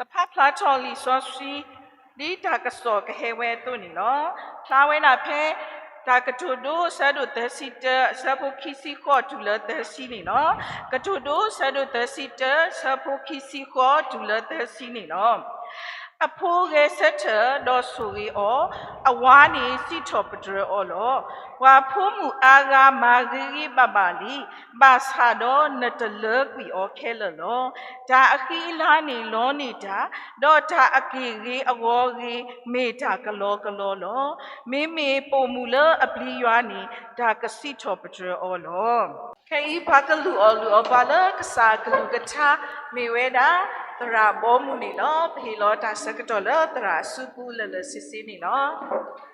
ပဖးဖျါထီၣ်လံာ်စီဆှံ ဒ်တၢ်ကစီၣ်ကဟဲဝဲအသိးန့ၣ်လီၤ. ဖျါဝဲဒၣ်ဖဲ တၢ်ကတိၤဒိ အဆၢဒိၣ်သၢဆံတၢ အဆၢဖိခံဆံဃိး တုၤလၢသၢဆံန့ၣ်လီၤ. ကတိၤဒိ အဆၢဒိၣ်သၢဆံတၢ အဆၢဖိခံဆံဃိး တုၤလၢသၢဆံန့ၣ်လီၤ. အဖိဂဲၤဆၢထၢၣ်ဒီးဆိၣ်ဂ့ၤအီၤ, အဝၤန့ၣ်စံးထီၣ်ပတြၢၤအီၤလီၤ. ပှၤဖိမုၣ်အါဂၤမၤဂ့ၤဂ့ၤဘၣ်ဘၣ်လံ, ဘၣ်ဆၣ်ဒီးနတလၢကွံာ်အီၤခဲလၢာ်လီၤ. တၢ်အဃံအလၤန့ၣ်လီန့ၢ်တၢ်, ဒီးတၢ်အက့ၢ်ဂ့ၤအဂီၤဂ့ၤ မ့ၢ်တၢ်ကလီကလီလီၤ. မ့မ့ၢ်ပိာ်မုၣ်လၢအပျံၤယွၤန့ၣ် တၢ်ကစံးထီၣ်ပတြၢၤအီၤလီၤ. ခဲအံၤပှၤကလုၢ်အီၣ်လုၢ်အီပှၤလၢကစၢ်အကလုၢ်ကထါ မ့ၢ်ဝဲဒၣ် သရၣ်ဘီမုၢ်န့ၣ်လီၤ. ပဟ့ၣ်လီၤတၢ်ဆၢကတီၢ်လၢသရၣ်အစုပူၤလၢာ်လၢာ်ဆ့ဆ့န့ၣ်လီၤ.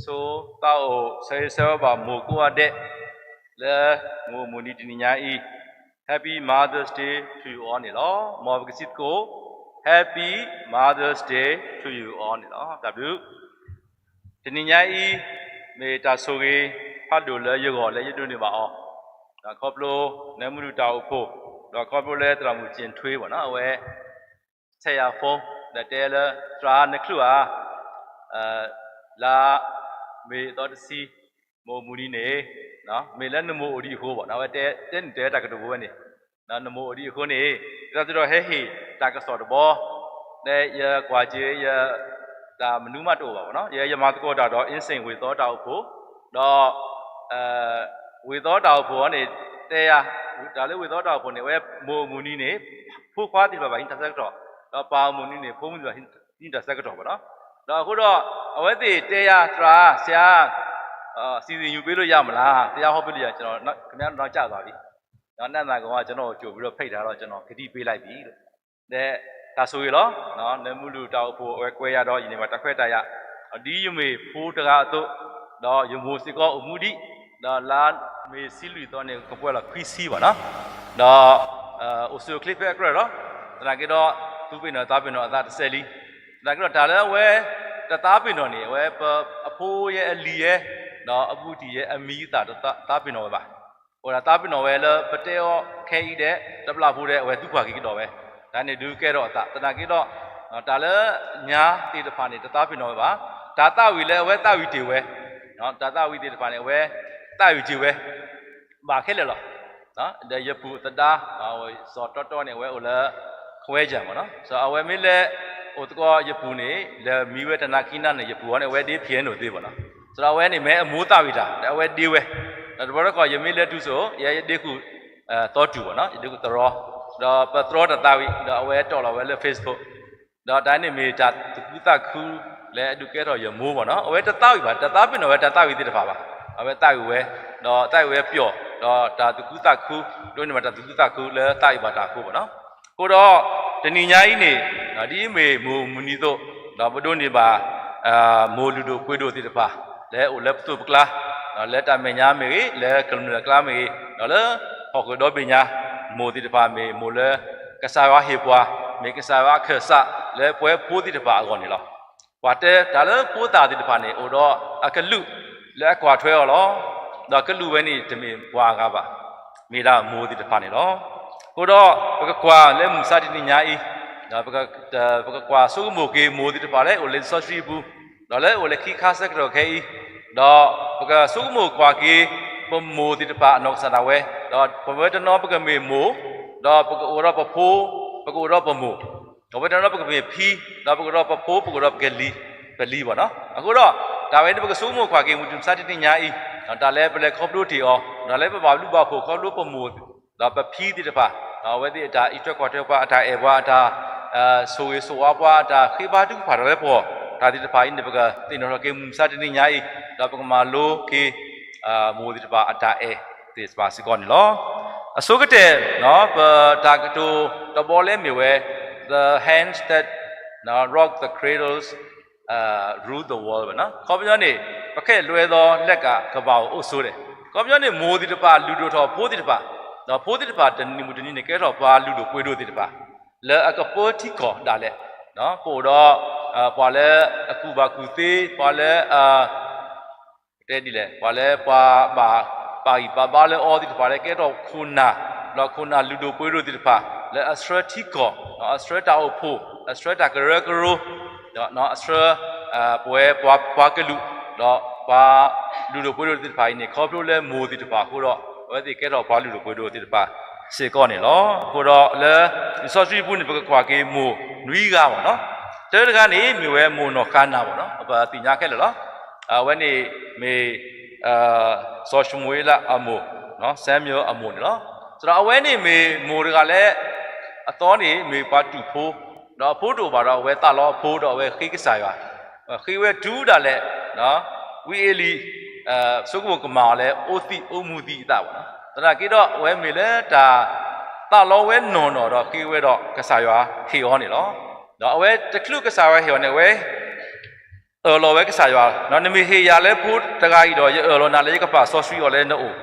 ဆိသးအိၣ်ဆၢဂ့ၤဆၢဝါဘၣ်မိၢ်ကိးဂၤဒဲး လၢမိၢ်မုၢ်နံၤတနံၤညါအံၤ Happy Mother's Day to you all န့ၣ်လီၤ. မ်ပကစံးသကိး Happy Mother's Day to you all န့ၣ်လီၤ. တၢ်ဘျုး တနံၤညါအံၤ မ့ၢ်တၢ်ဆိၣ်ဂ့ၤဖးဒိၣ်လၢယဂီၢ်လၢယဒိးန့ၢ်ဘၣ်အီၤ, ဒီးခီဖျိနၢမူဒုၣ်တၢ်အိၣ်ဖှိၣ်, ဒီးခီဖျိလၢသရၣ်မုၣ်စ့ၣ်ထွ့ဘၣ်နီၤ အဝဲ ဆဲးယၤ phone ဒီးတဲလၢ သရၣ်နချုးဧါ, လါမ့ၤအသီတဆံ မိၢ်မုၢ်နံၤန့ၣ် မ့ၢ်လၢနမိၢ်အိၣ်ဒံးအဃိဘၣ်နီၤ အဝဲတဲန့ၣ်တဲတၢ်ကတိၤဖိဝဲန့ၣ် နမိၢ်အိၣ်ဒံးအဃိန့ၣ် ဒ်သိးဒီးဟဲဟ့ၣ်တၢ်ကစီၣ်တဘီ ဒီးယကွၢ်က့ၤယ တၢ်မနုၤမးတအိၣ်ဘၣ်ဘၣ်နီၤ ယဲယမၤသကိးတၢ်ဒီး insane ဝ့ၢ်သီတၢ်အိၣ်ဖှိၣ် ဒီး ဝ့ၢ်သီတၢ်အိၣ်ဖှိၣ်အံၤန့ၣ် တဲယၤ တၢ်လၢဝ့ၢ်သီတၢ်အိၣ်ဖှိၣ်န့ၣ် အဝဲမိၢ်မုၢ်နံၤန့ၣ် ဖိခွါသ့ၣ်တဖၣ်ဘၣ်ဟံးတၢ်ဆၢကတီၢ်, ဒီးပၢ်မုၢ်နံၤန့ၣ် ဖိမုၣ်သ့ၣ်တဖၣ်ဟံးတၢ်ဆၢကတီၢ်ဘၣ်နီၤ. ဒီးအဃိဒီး အဝဲသ့ၣ်တဲယၤ သရၣ် ဆရာ စီစဉ်ယူပေးလို့ရမလား တရားဟောပေးလို့ရ ကျွန်တော် ခင်ဗျားနောက်ကျသွားပြီ နောက်ကျသွားပြီ ကျွန်တော်ကြိုပြီးတော့ဖိတ်ထားတော့ ကျွန်တော်ကတိပေးလိုက်ပြီလို့ ဒီးတၢ်ဆိၣ်ဂ့ၤလီၤ. နၢမူဒုၣ်တၢ်အိၣ်ဖှိၣ်အဝဲကွဲးယၤဒီး ယန့ၢ်ဘၣ်တၢ်ခွဲးတၢ်ယာ် ဒ်ယမ့ၢ်ဖိတဂၤအသိး, ဒီးယမိၢ်စ့ၢ်ကီးအိၣ်မူဒံး, ဒီးလါမ့ၤဆံလွံၢ်သီန့ၣ် ကပှဲၤလီၤခွံဆံဘၣ်နီၤ. ဒီး အိၣ်ဆူၣ်အိၣ်ချ့ဖဲအကြၢးလီၤ. သနာ်က့ဒီး သူပ့ၤနီၣ်သးပ့ၤနီၣ်အသးတစဲးလံ. သနာ်က့ဒီးတၢ်လၢအဝဲ တသးပ့ၤနီၣ်န့ၣ် အဝဲပအဖိယဲအလံၤယဲ ဒီးအဘူးတံၢ်ယဲအမံၤအသၣ်တသးပ့ၤနီၣ်ဝဲဘၣ်. အိၣ်ဒၣ်သးပ့ၤနီၣ်ဝဲလၢပတဲအီၤခဲအံၤဒဲး တဘျီဖိဒဲး အဝဲသူၣ်ဖှၣ်က့ၤကဒီးဝဲ, တၢ်န့ၣ်ဒုးကဲထီၣ်အသး သနာ်က့ဒီး တၢ်လၢညါသ့ၣ်တဖၣ်န့ၣ် တသးပ့ၤနီၣ်ဝဲဘၣ်. တၢ်သးဝံၣ်လၢအဝဲသးဝံၣ်တ့ၢ်ဝဲ, တၢ်သးဝံၣ်သ့ၣ်တဖၣ်န့ၣ် အဝဲသးဝံၣ်တ့ၢ်ဝဲ ဘၣ်ခဲလၢာ်လီၤ. ဒီးယပူၤသဒါ စီၤတီတီန့ၣ် အဝဲအိၣ်လၢ ခွဲးယၢ်မ့ၢ်နီၤ, စီၤအဝဲမ့ၢ်လဲၤအိၣ်သကိးယပူၤန့ၣ် လဲၤမံဝဲတနၤခံနၤန့ၣ် ယပူၤအီၤန့ၣ် အဝဲဒ့ piano သ့ဘၣ်နီၤ, စီၤအဝဲန့ၣ်မ့ၢ်အမိၢ်သးဝံၣ်တၢ် ဒီးအဝဲဒ့ဝဲ, ဒီးတဘျီတခီၣ် ယမ့ၢ်လဲၤတုၤစိၤ ယဲယဒ့ဃုာ် သီတူၢ်ဘၣ်နီၤ, ယဒ့ဃုာ်သရီ, ဒီးပသရီတၢ်သးဝံၣ် ဒီးအဝဲတီၣ်လီၤဝဲလၢ Facebook ဒီးတၢ်န့ၣ်မ့ၢ်တၢ်သူၣ်ခုသးခု လၢအဒုးကဲထီၣ်ယမိၢ်ဘၣ်နီၤ, အဝဲတသးဝံၣ်ဘၣ်, တသးပ့ၤနီၣ်ဝဲတၢ်သးဝံၣ်သ့ၣ်တဖၣ်ဘၣ်, အဝဲသးဝံၣ်ဝဲ, ဒီးသးဝံၣ်ဝဲပျီၣ်, ဒီးတၢ်သူၣ်ခုသးခု, ဒိးန့ၢ်ဘၣ်တၢ်သူၣ်ခုသးခုလၢသးဝံၣ်ဘၣ်တၢ်အဃိဘၣ်နီၤ. အဃိဒီး တနံၤညါအံၤန့ၣ် ဒ်အမ့ၢ်မိၢ်မုၢ်နံၤအသိး, ဒီးပဒိးန့ၢ်ဘၣ် မိၢ်လုၢ်ဒိၣ်ပှ့ၤဒိၣ်သ့ၣ်တဖၣ် လၢအိၣ်လၢပသိးပကျါ, လၢတၢ်မဲာ်ညါမ့ၢ်ဂ့ၤ, လၢကမျၢၢ်အကျါမ့ၢ်ဂ့ၤ, ဒီးလၢဟီၣ်ခိၣ်ဒီဘ့ၣ်ညါ, မိၢ်သ့ၣ်တဖၣ်မ့ၢ်မိၢ်လၢ ကစၢ်ယွၤဟ့ၣ်ပှၤ, မ့ၢ်ကစၢ်ယွၤအခၢၣ်စးလၢပဝဲဖိသ့ၣ်တဖၣ်အဂီၢ်န့ၣ်လီၤ. ပှၤတဲတၢ်လၢဖိသၣ်သ့ၣ်တဖၣ်န့ၣ် အိၣ်ဒီးအကလုာ်လၢအကွၢ်ထွဲအီၤလီၤ. ဒီးကလုာ်ဝဲန့ၣ်တမ့ၢ်ပှၤအဂၤဘၣ်, မ့ၢ်ဒၣ်မိၢ်သ့ၣ်တဖၣ်န့ၣ်လီၤ. အဃိဒီး ပကကွၢ်လၢမုၢ်မဆါတနံၤညါအံၤ, ပကကွၢ်ဆိကမိၣ်က့ၤမိၢ်သ့ၣ်တဖၣ်လၢအိၣ်လၢလံာ်စီဆှံအပူၤ, ဒီးလၢအိၣ်လၢခံခါဆၢကတီၢ်ခဲအံၤ, ဒီးပကဆိကမိၣ်ကွၢ်က့ၤ ပမိၢ်သ့ၣ်တဖၣ်အနီၢ်ကစၢ်ဒၣ်ဝဲ, ဒီးပဝဲတနီၤပကမ့ၢ်မိၢ်, ဒီးပကအိၣ်ဒီးပဖိ, ပကအိၣ်ဒီးပမိၢ်, ဒီးပဝဲတနီၤပကမ့ၢ်ဖံ, ဒီးပကအိၣ်ဒီးပဖိ, ပကအိၣ်ဒီးပကလံၤ, ပလံၤဘၣ်နီၤ. အဃိဒီး တၢ်ဝဲန့ၣ်ပကဆိကမိၣ်ကွၢ်က့ၤ မုၢ်မဆါတနံၤညါအံၤ, တၢ်လၢပလဲၤခီဖျိတ့ၢ်အီၤ, တၢ်လၢပဘၣ်ဘျုးဘၣ်ဖှိၣ်ခီဖျိပမိၢ်, ဒီးပဖံသ့ၣ်တဖၣ်, အဝဲသ့ၣ်အတၢ်အံးထွဲကွၢ်ထွဲပှၤ, အတၢ်အဲၣ်ပှၤ, အတၢ်ဆိၣ်ဂ့ၤဆိၣ်ဝါပှၤ, အတၢ်ဃ့ဘါထုကဖၣ်တၢ်လၢပဂီၢ်, တၢ်သ့ၣ်တဖၣ်အံၤန့ၣ် ပကသ့ၣ်နီၣ်ထီၣ်က့ၤ မုၢ်မဆါတနံၤညါအံၤ, ဒီးပကမၤလိက့ၤ မိၢ်သ့ၣ်တဖၣ်အတၢ်အဲၣ်သ့ၣ်တဖၣ်စ့ၢ်ကီးန့ၣ်လီၤ. အဆိကတၢၢ် ပတၢ်ကတိၤတဘီလၢမ့ၢ်ဝဲ The hands that rock the cradles rule the world ဘၣ်နီၤ. ခီပညီန့ၣ် ပခဲလၢာ်လွဲၢ်ဒီးလၢကၤကဘၣ်အိၣ်အိၣ်ဆိးဒဲး, ခီပညီန့ၣ် မိၢ်သ့ၣ်တဖၣ်လုၢ်ဒိၣ်ထီၣ်ဖိသ့ၣ်တဖၣ်, ဒီးဖိသ့ၣ်တဖၣ်တနံၤမုၢ်တနံၤန့ၣ် ကဲထီၣ်ပှၤလုၢ်ဒိၣ်ပှ့ၤဒိၣ်သ့ၣ်တဖၣ် လၢအကပၢထံကီၢ်ဒၣ်လဲာ်, ပအိၣ်ဒီး ပှၤလၢအကူၣ်ဘၣ်ကူၣ်သ့, ပှၤလၢ တဲဒ်လဲၣ်, ပှၤလၢပှၤဘၣ်ပာ်ဂံၢ်ပာ်ဘါလၢအီၤသ့ၣ်တဖၣ်လၢကဲထီၣ်ခိၣ်နၢ်, ဒီးခိၣ်နၢ်လုၢ်ဒိၣ်ပှ့ၤဒိၣ်သ့ၣ်တဖၣ်, လၢအဆှၢထံကီၢ်, အဆှၢတၢ်အိၣ်ဖှိၣ်, အဆှၢတၢ်ကရၢကရိ, အဆှၢ ပဝဲပှၤကလုာ်, ဒီးပှၤလုၢ်ဒိၣ်ပှ့ၤဒိၣ်သ့ၣ်တဖၣ်အံၤန့ၣ် ခီဖျိလၢမိၢ်သ့ၣ်တဖၣ်အဃိဒီး အဝဲသ့ၣ်ကဲထီၣ်ပှၤလုၢ်ဒိၣ်ပှ့ၤဒိၣ်သ့ၣ်တဖၣ်စ့ၢ်ကီးန့ၣ်လီၤ. အဃိဒီးလၢ လံာ်စီဆှံပူၤန့ၣ် ပကကွၢ်က့ၤမိၢ်နွံဂၤဘၣ်နီၤ. တၢတဂၤန့ၣ် မ့ၢ်ဝဲမိၢ်နီၢ်ဃါနၤဘၣ်နီၤ, ပသ့ၣ်ညါခဲလၢာ်လီၤ. အဝဲန့ၣ်မ့ၢ် စီၤၡမူၤအ့လးအမိၢ်, Samuel အမိၢ်န့ၣ်လီၤ. ဒီးအဝဲန့ၣ်မ့ၢ်မိၢ်တဂၤလၢ အသီန့ၣ်မ့ၢ်ပှၤတူာ်ဖိ, ဒီးအဖိတအိၣ်ဘၣ်ဒီး အဝဲသးလီအဖိဒီးအဝဲဃ့ကစၢ်ယွၤ, ဃ့ဝဲတုၤဒၣ်လဲာ် ဝံအ့လံၤ ဆိကမိၣ်ကမၣ်အီၤလၢ အိၣ်သံးအိၣ်မူသံးအသးဘၣ်နီၤ. သနာ်က့ဒီး အဝဲမ့ၢ်လၢတၢ်သးလီဝဲနီၢ်နီၢ်ဒီးဃ့ဝဲဒီးကစၢ်ယွၤဟ့ၣ်အီၤန့ၣ်လီၤ. ဒီးအဝဲတချုးကစၢ်ယွၤဟ့ၣ်အီၤန့ၣ် အဝဲ အၢၣ်လီၤဝဲကစၢ်ယွၤ, နမ့ၢ်ဟ့ၣ်ယၤလၢဖိတဂၤအံၤဒီး ယအၢၣ်လီၤနၤလၢယကပာ်စီဆှံအီၤလၢနအိၣ်,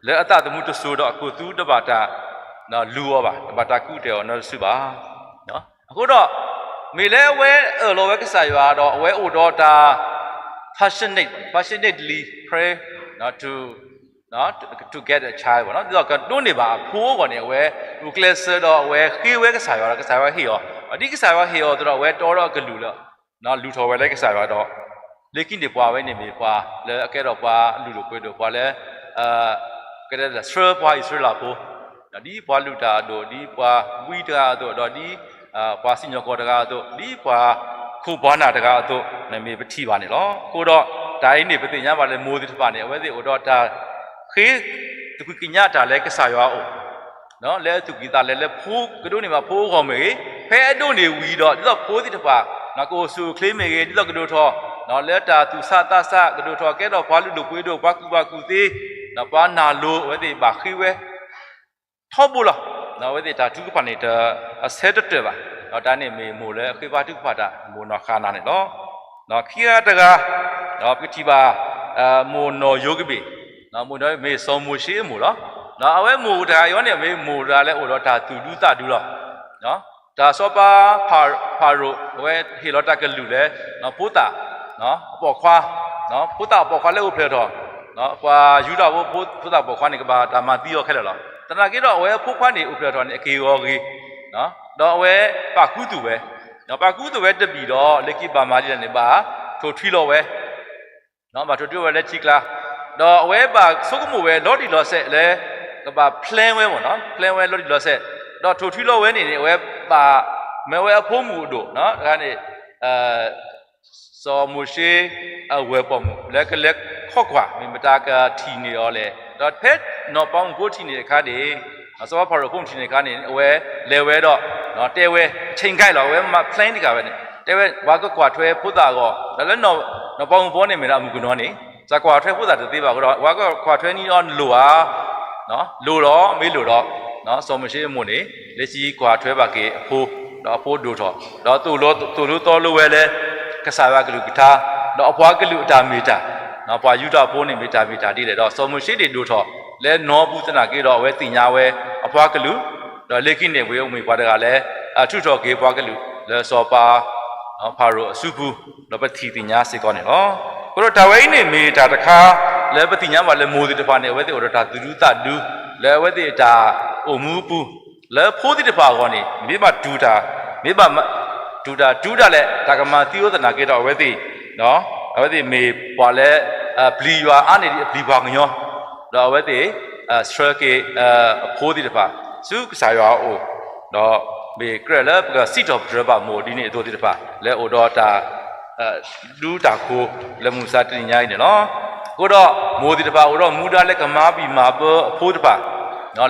လၢအသးသမူတစိၤဒီးအခိၣ်သူတဘၣ်တၢ်လူၤအီၤဘၣ်, တဘၣ်တၢ်ကူၣ်တဲာ်အီၤနီတစုဘၣ်. အဃိဒီး မ့ၢ်လၢအဝဲအၢၣ်လီၤဝဲကစၢ်ယွၤဒီး အဝဲအိၣ်ဒီးတၢ် passionate, passionately pray to, to get a child ဘၣ်နီၤ, ဒ်သိးကဒိးန့ၢ်ဘၣ်အဖိအဂီၢ်န့ၣ် အဝဲဂုာ်ကျဲးစၢးဒီးအဝဲဃ့ဝဲကစၢ်ယွၤဒီး ကစၢ်ယွၤဟ့ၣ်အီၤ, ဒ်ကစၢ်ယွၤဟ့ၣ်အီၤအသိးဒီး အဝဲတီဒီးအကလုၢ်လၢ လူၤထီၣ်ဝဲလၢကစၢ်ယွၤဒီး လၢခံန့ၣ်ပှၤဝဲန့ၣ်မ့ၢ်ပှၤလၢအကဲထီၣ်ပှၤလုၢ်ဒိၣ်ပှ့ၤဒိၣ် ပှၤလၢ ကတဲလၢဆှၢပှၤအံၣ်စရ့လးဖိ, ဒ်ပှၤလုၢ်တၢ်အဒိၣ် ဒ်ပှၤဝံတဂၤအသိး ဒီးဒ် ပှၤစံၣ်ညီၣ်ကွီၢ်တဂၤအသိး ဒ်ပှၤခိၣ်ပှၤနၢ်တဂၤအသိးန့ၣ်မ့ၢ်ပထံၣ်ဘၣ်န့ၣ်လီၤ. အဃိဒီး တၢ်အံၤန့ၣ် ပသ့ၣ်ညါဘၣ်လၢမိၢ်သ့ၣ်တဖၣ်န့ၣ် အဝဲသ့ၣ်အိၣ်ဒီးတၢ်ဃ့ သကွံၢ်ကညးတၢ်လၢကစၢ်ယွၤအအိၣ် လၢအသူၣ်ကံၢ်သးလဲလၢဖိကဒိးန့ၢ်ဘၣ်ဖိအဂီၢ်မ့ၢ်ဂ့ၤ, ဖဲအဒိးန့ၢ်ဝံၤဒီး ဒ်သိးဖိသ့ၣ်တဖၣ် ကအိၣ်ဆူၣ်အိၣ်ချ့မ့ၢ်ဂ့ၤ, ဒ်သိးကဒိၣ်ထီၣ် လၢတၢ်သူၣ်ဆးသးဆး ကဒိၣ်ထီၣ်ကဲထီၣ်ပှၤလုၢ်ဒိၣ်ပှ့ၤဒိၣ် ပှၤကူၣ်ဘၣ်ကူၣ်သ့, ပှၤနၢ်လိၤ အဝဲသ့ၣ်ဘၣ်ဃ့ဝဲ ထီဘိလီၤ. အဝဲသ့ၣ်တၢ်ထုကဖၣ်န့ၣ် တဆၢတတၢၢ်ဘၣ်. ဒီးတၢ်န့ၣ်မ့ၢ်မိၢ်လၢအဃ့ဘါထုကဖၣ်တၢ် မိၢ်နီၢ်ဃါနၤန့ၣ်လီၤ. ခံဂၤတဂၤ ပကထံၣ်ဘၣ် မိၢ်နီၢ်ယိၤကဘ့ၣ်, မိၢ်နီၢ်ယိၤကဘ့ၣ်မ့ၢ်စီၤမိၤၡ့အမိၢ်လီၤ. အဝဲမိၢ်တဂၤအံၤန့ၣ် မ့ၢ်မိၢ်တဂၤလၢအိၣ်ဒီးတၢ်သူၣ်ဒူသးဒူလီၤ. တၢ်စီၤပၤဖၤရိၤ အဝဲဟ့ၣ်လီၤတၢ်ကလုၢ်လၢ ဖိသၣ် အပိာ်ခွါ, ဖိသၣ်အပိာ်ခွါလၢအိၣ်ဖျဲၣ်ထီၣ်, ပှၤယူဒၤဖိ ဖိသၣ်ပိာ်ခွါန့ၣ် ကဘၣ်တၢ်မၤသံအီၤခဲလၢာ်လီၤ. သနာ်က့ဒီး အဝဲအဖိခွါန့ၣ် အိၣ်ဖျဲၣ်ထီၣ်န့ၣ် အက့ၢ်အဂီၤဂ့ၤ, ဒီးအဝဲပာ်ခူသူၣ်ဝဲ, ပာ်ခူသူၣ်ဝဲတဘ့ၣ်ဒီး လၢခံဘၣ်မၤဒ်လဲၣ်န့ၣ် ဘၣ်ထိၣ်ထွံလီၤဝဲ ဘၣ်ထိၣ်ထွံဝဲလၢထံကျါ, ဒီးအဝဲဘၣ်ဆိကမိၣ်ဝဲလီၤတံၢ်လီၤဆဲးလၢ ကဘၣ် plan ဝဲမ့ၢ်နီၤ, plan ဝဲလီၤတံၢ်လီၤဆဲး, ဒီးထိၣ်ထွံလီၤဝဲန့ၣ်န့ၣ် အဝဲဘၣ်မၢဝဲအဖိမုၣ်အဒိၣ်, တဂၤန့ၣ် စီၤမိၤၡ့အဝဲၢ်ပိာ်မုၣ် လၢကလဲၤခီကွၢ် မ့ၢ်မတၤကထံၣ်န့ၢ်အီၤလဲၣ်. ဒီးဖဲနီၢ်ပၤမုၣ်ဖိထံၣ်န့ၢ်အခါန့ၣ်, စီၤပၤဖၤရိၤဖိမုၣ်ထံၣ်န့ၢ်အခါန့ၣ် အဝဲလဲၤဝဲဒီး တဲဝဲ ဆ့ၣ်ကါလီၤ, အဝဲမၤ plan တဂၤဝဲန့ၣ် တဲဝဲ ပှၤကကွၢ်ထွဲဖိသၣ်အဂီၢ်, ဒီးလၢနီၢ်ပၤမုၣ်ဖိန့ၣ်မ့ၢ်ဒၣ်အမုၢ်ကနီၤန့ၣ် စးကွၢ်ထွဲဖိသၣ်တသ့ဘၣ်အဃိဒီး ပှၤကကွၢ်ထွဲန့ၢ်အီၤလိၣ်ဧါ လိၣ်လီၤ, မ့ၢ်လိၣ်ဒီး စီၤမိၤၡ့အမိၢ်န့ၣ် လၢခံကွၢ်ထွဲဘၣ်က့ၤအဖိ, ဒီးအဖိဒိၣ်ထီၣ်, ဒီးသိၣ်လိသီလိဝဲလၢ ကစၢ်ယွၤအကလုၢ်ကထါ, ဒီးအပှၤကလုာ်အတၢ်မ့ၢ်တၢ်, ပှၤယူဒၤဖိန့ၣ်မ့ၢ်တၢ်မ့ၢ်တၢ်ဒ်လဲၣ်, ဒီးစီၤမိၤၡ့န့ၣ်ဒိၣ်ထီၣ်လၢနီၢ်ပူၤသနာ်က့ဒီး အဝဲသ့ၣ်ညါဝဲအပှၤကလုာ်, ဒီးလၢခံန့ၣ် ဝဲမ့ၢ်ပှၤတဂၤလၢ အထုးထီၣ်က့ၤပှၤကလုာ်လၢစီၤပၤ ဖၤရိၤအစုပူၤ, ဒီးပထံၣ်သ့ၣ်ညါစ့ၢ်ကီးန့ၣ်လီၤ. အဃိဒီးတၢ်ဝဲအံၤန့ၣ်မ့ၢ်တၢ်တခါ လၢပသ့ၣ်ညါဘၣ်လၢမိၢ်သ့ၣ်တဖၣ်န့ၣ် အဝဲသ့ၣ်အိၣ်ဒီးတၢ်သူၣ်ဒူသးဒူ လၢအဝဲသ့ၣ်အတၢ်အိၣ်မူအပူၤ, လၢဖိသ့ၣ်တဖၣ်အဂီၢ်န့ၣ် မ့ၢ်ဘၣ်တူၢ်တၢ်, မ့ၢ်ဘၣ်တူၢ်တၢ်တုၤဒၣ်လဲာ် တၢ်ကမၤသံအီၤသနာ်က့ဒီး အဝဲသ့ၣ် အဝဲသ့ၣ်မ့ၢ်ပှၤလၢ ပျံၤယွၤအါန့ၢ်ဒံးအပျံၤပှၤကညီ, ဒီးအဝဲသ့ၣ် ဆှၢက့ၤအဖိသ့ၣ်တဖၣ် ဆူကစၢ်ယွၤအအိၣ်, ဒီးမ့ၢ်ကြၢးလၢပကစံးထီၣ်ပတြၢၤဘၣ်မိၢ်ဒ်န့ၣ်အသိးသ့ၣ်တဖၣ် လၢအိၣ်ဒီးတၢ် ဒူတၢ်ဃိၤလၢမုၢ်မဆါတနံၤညါအံၤန့ၣ်လီၤ. အဃိဒီး မိၢ်သ့ၣ်တဖၣ်အိၣ်ဒီးမူဒါလၢကမၤဘံၣ်မၤဘၢအဖိတဖၣ်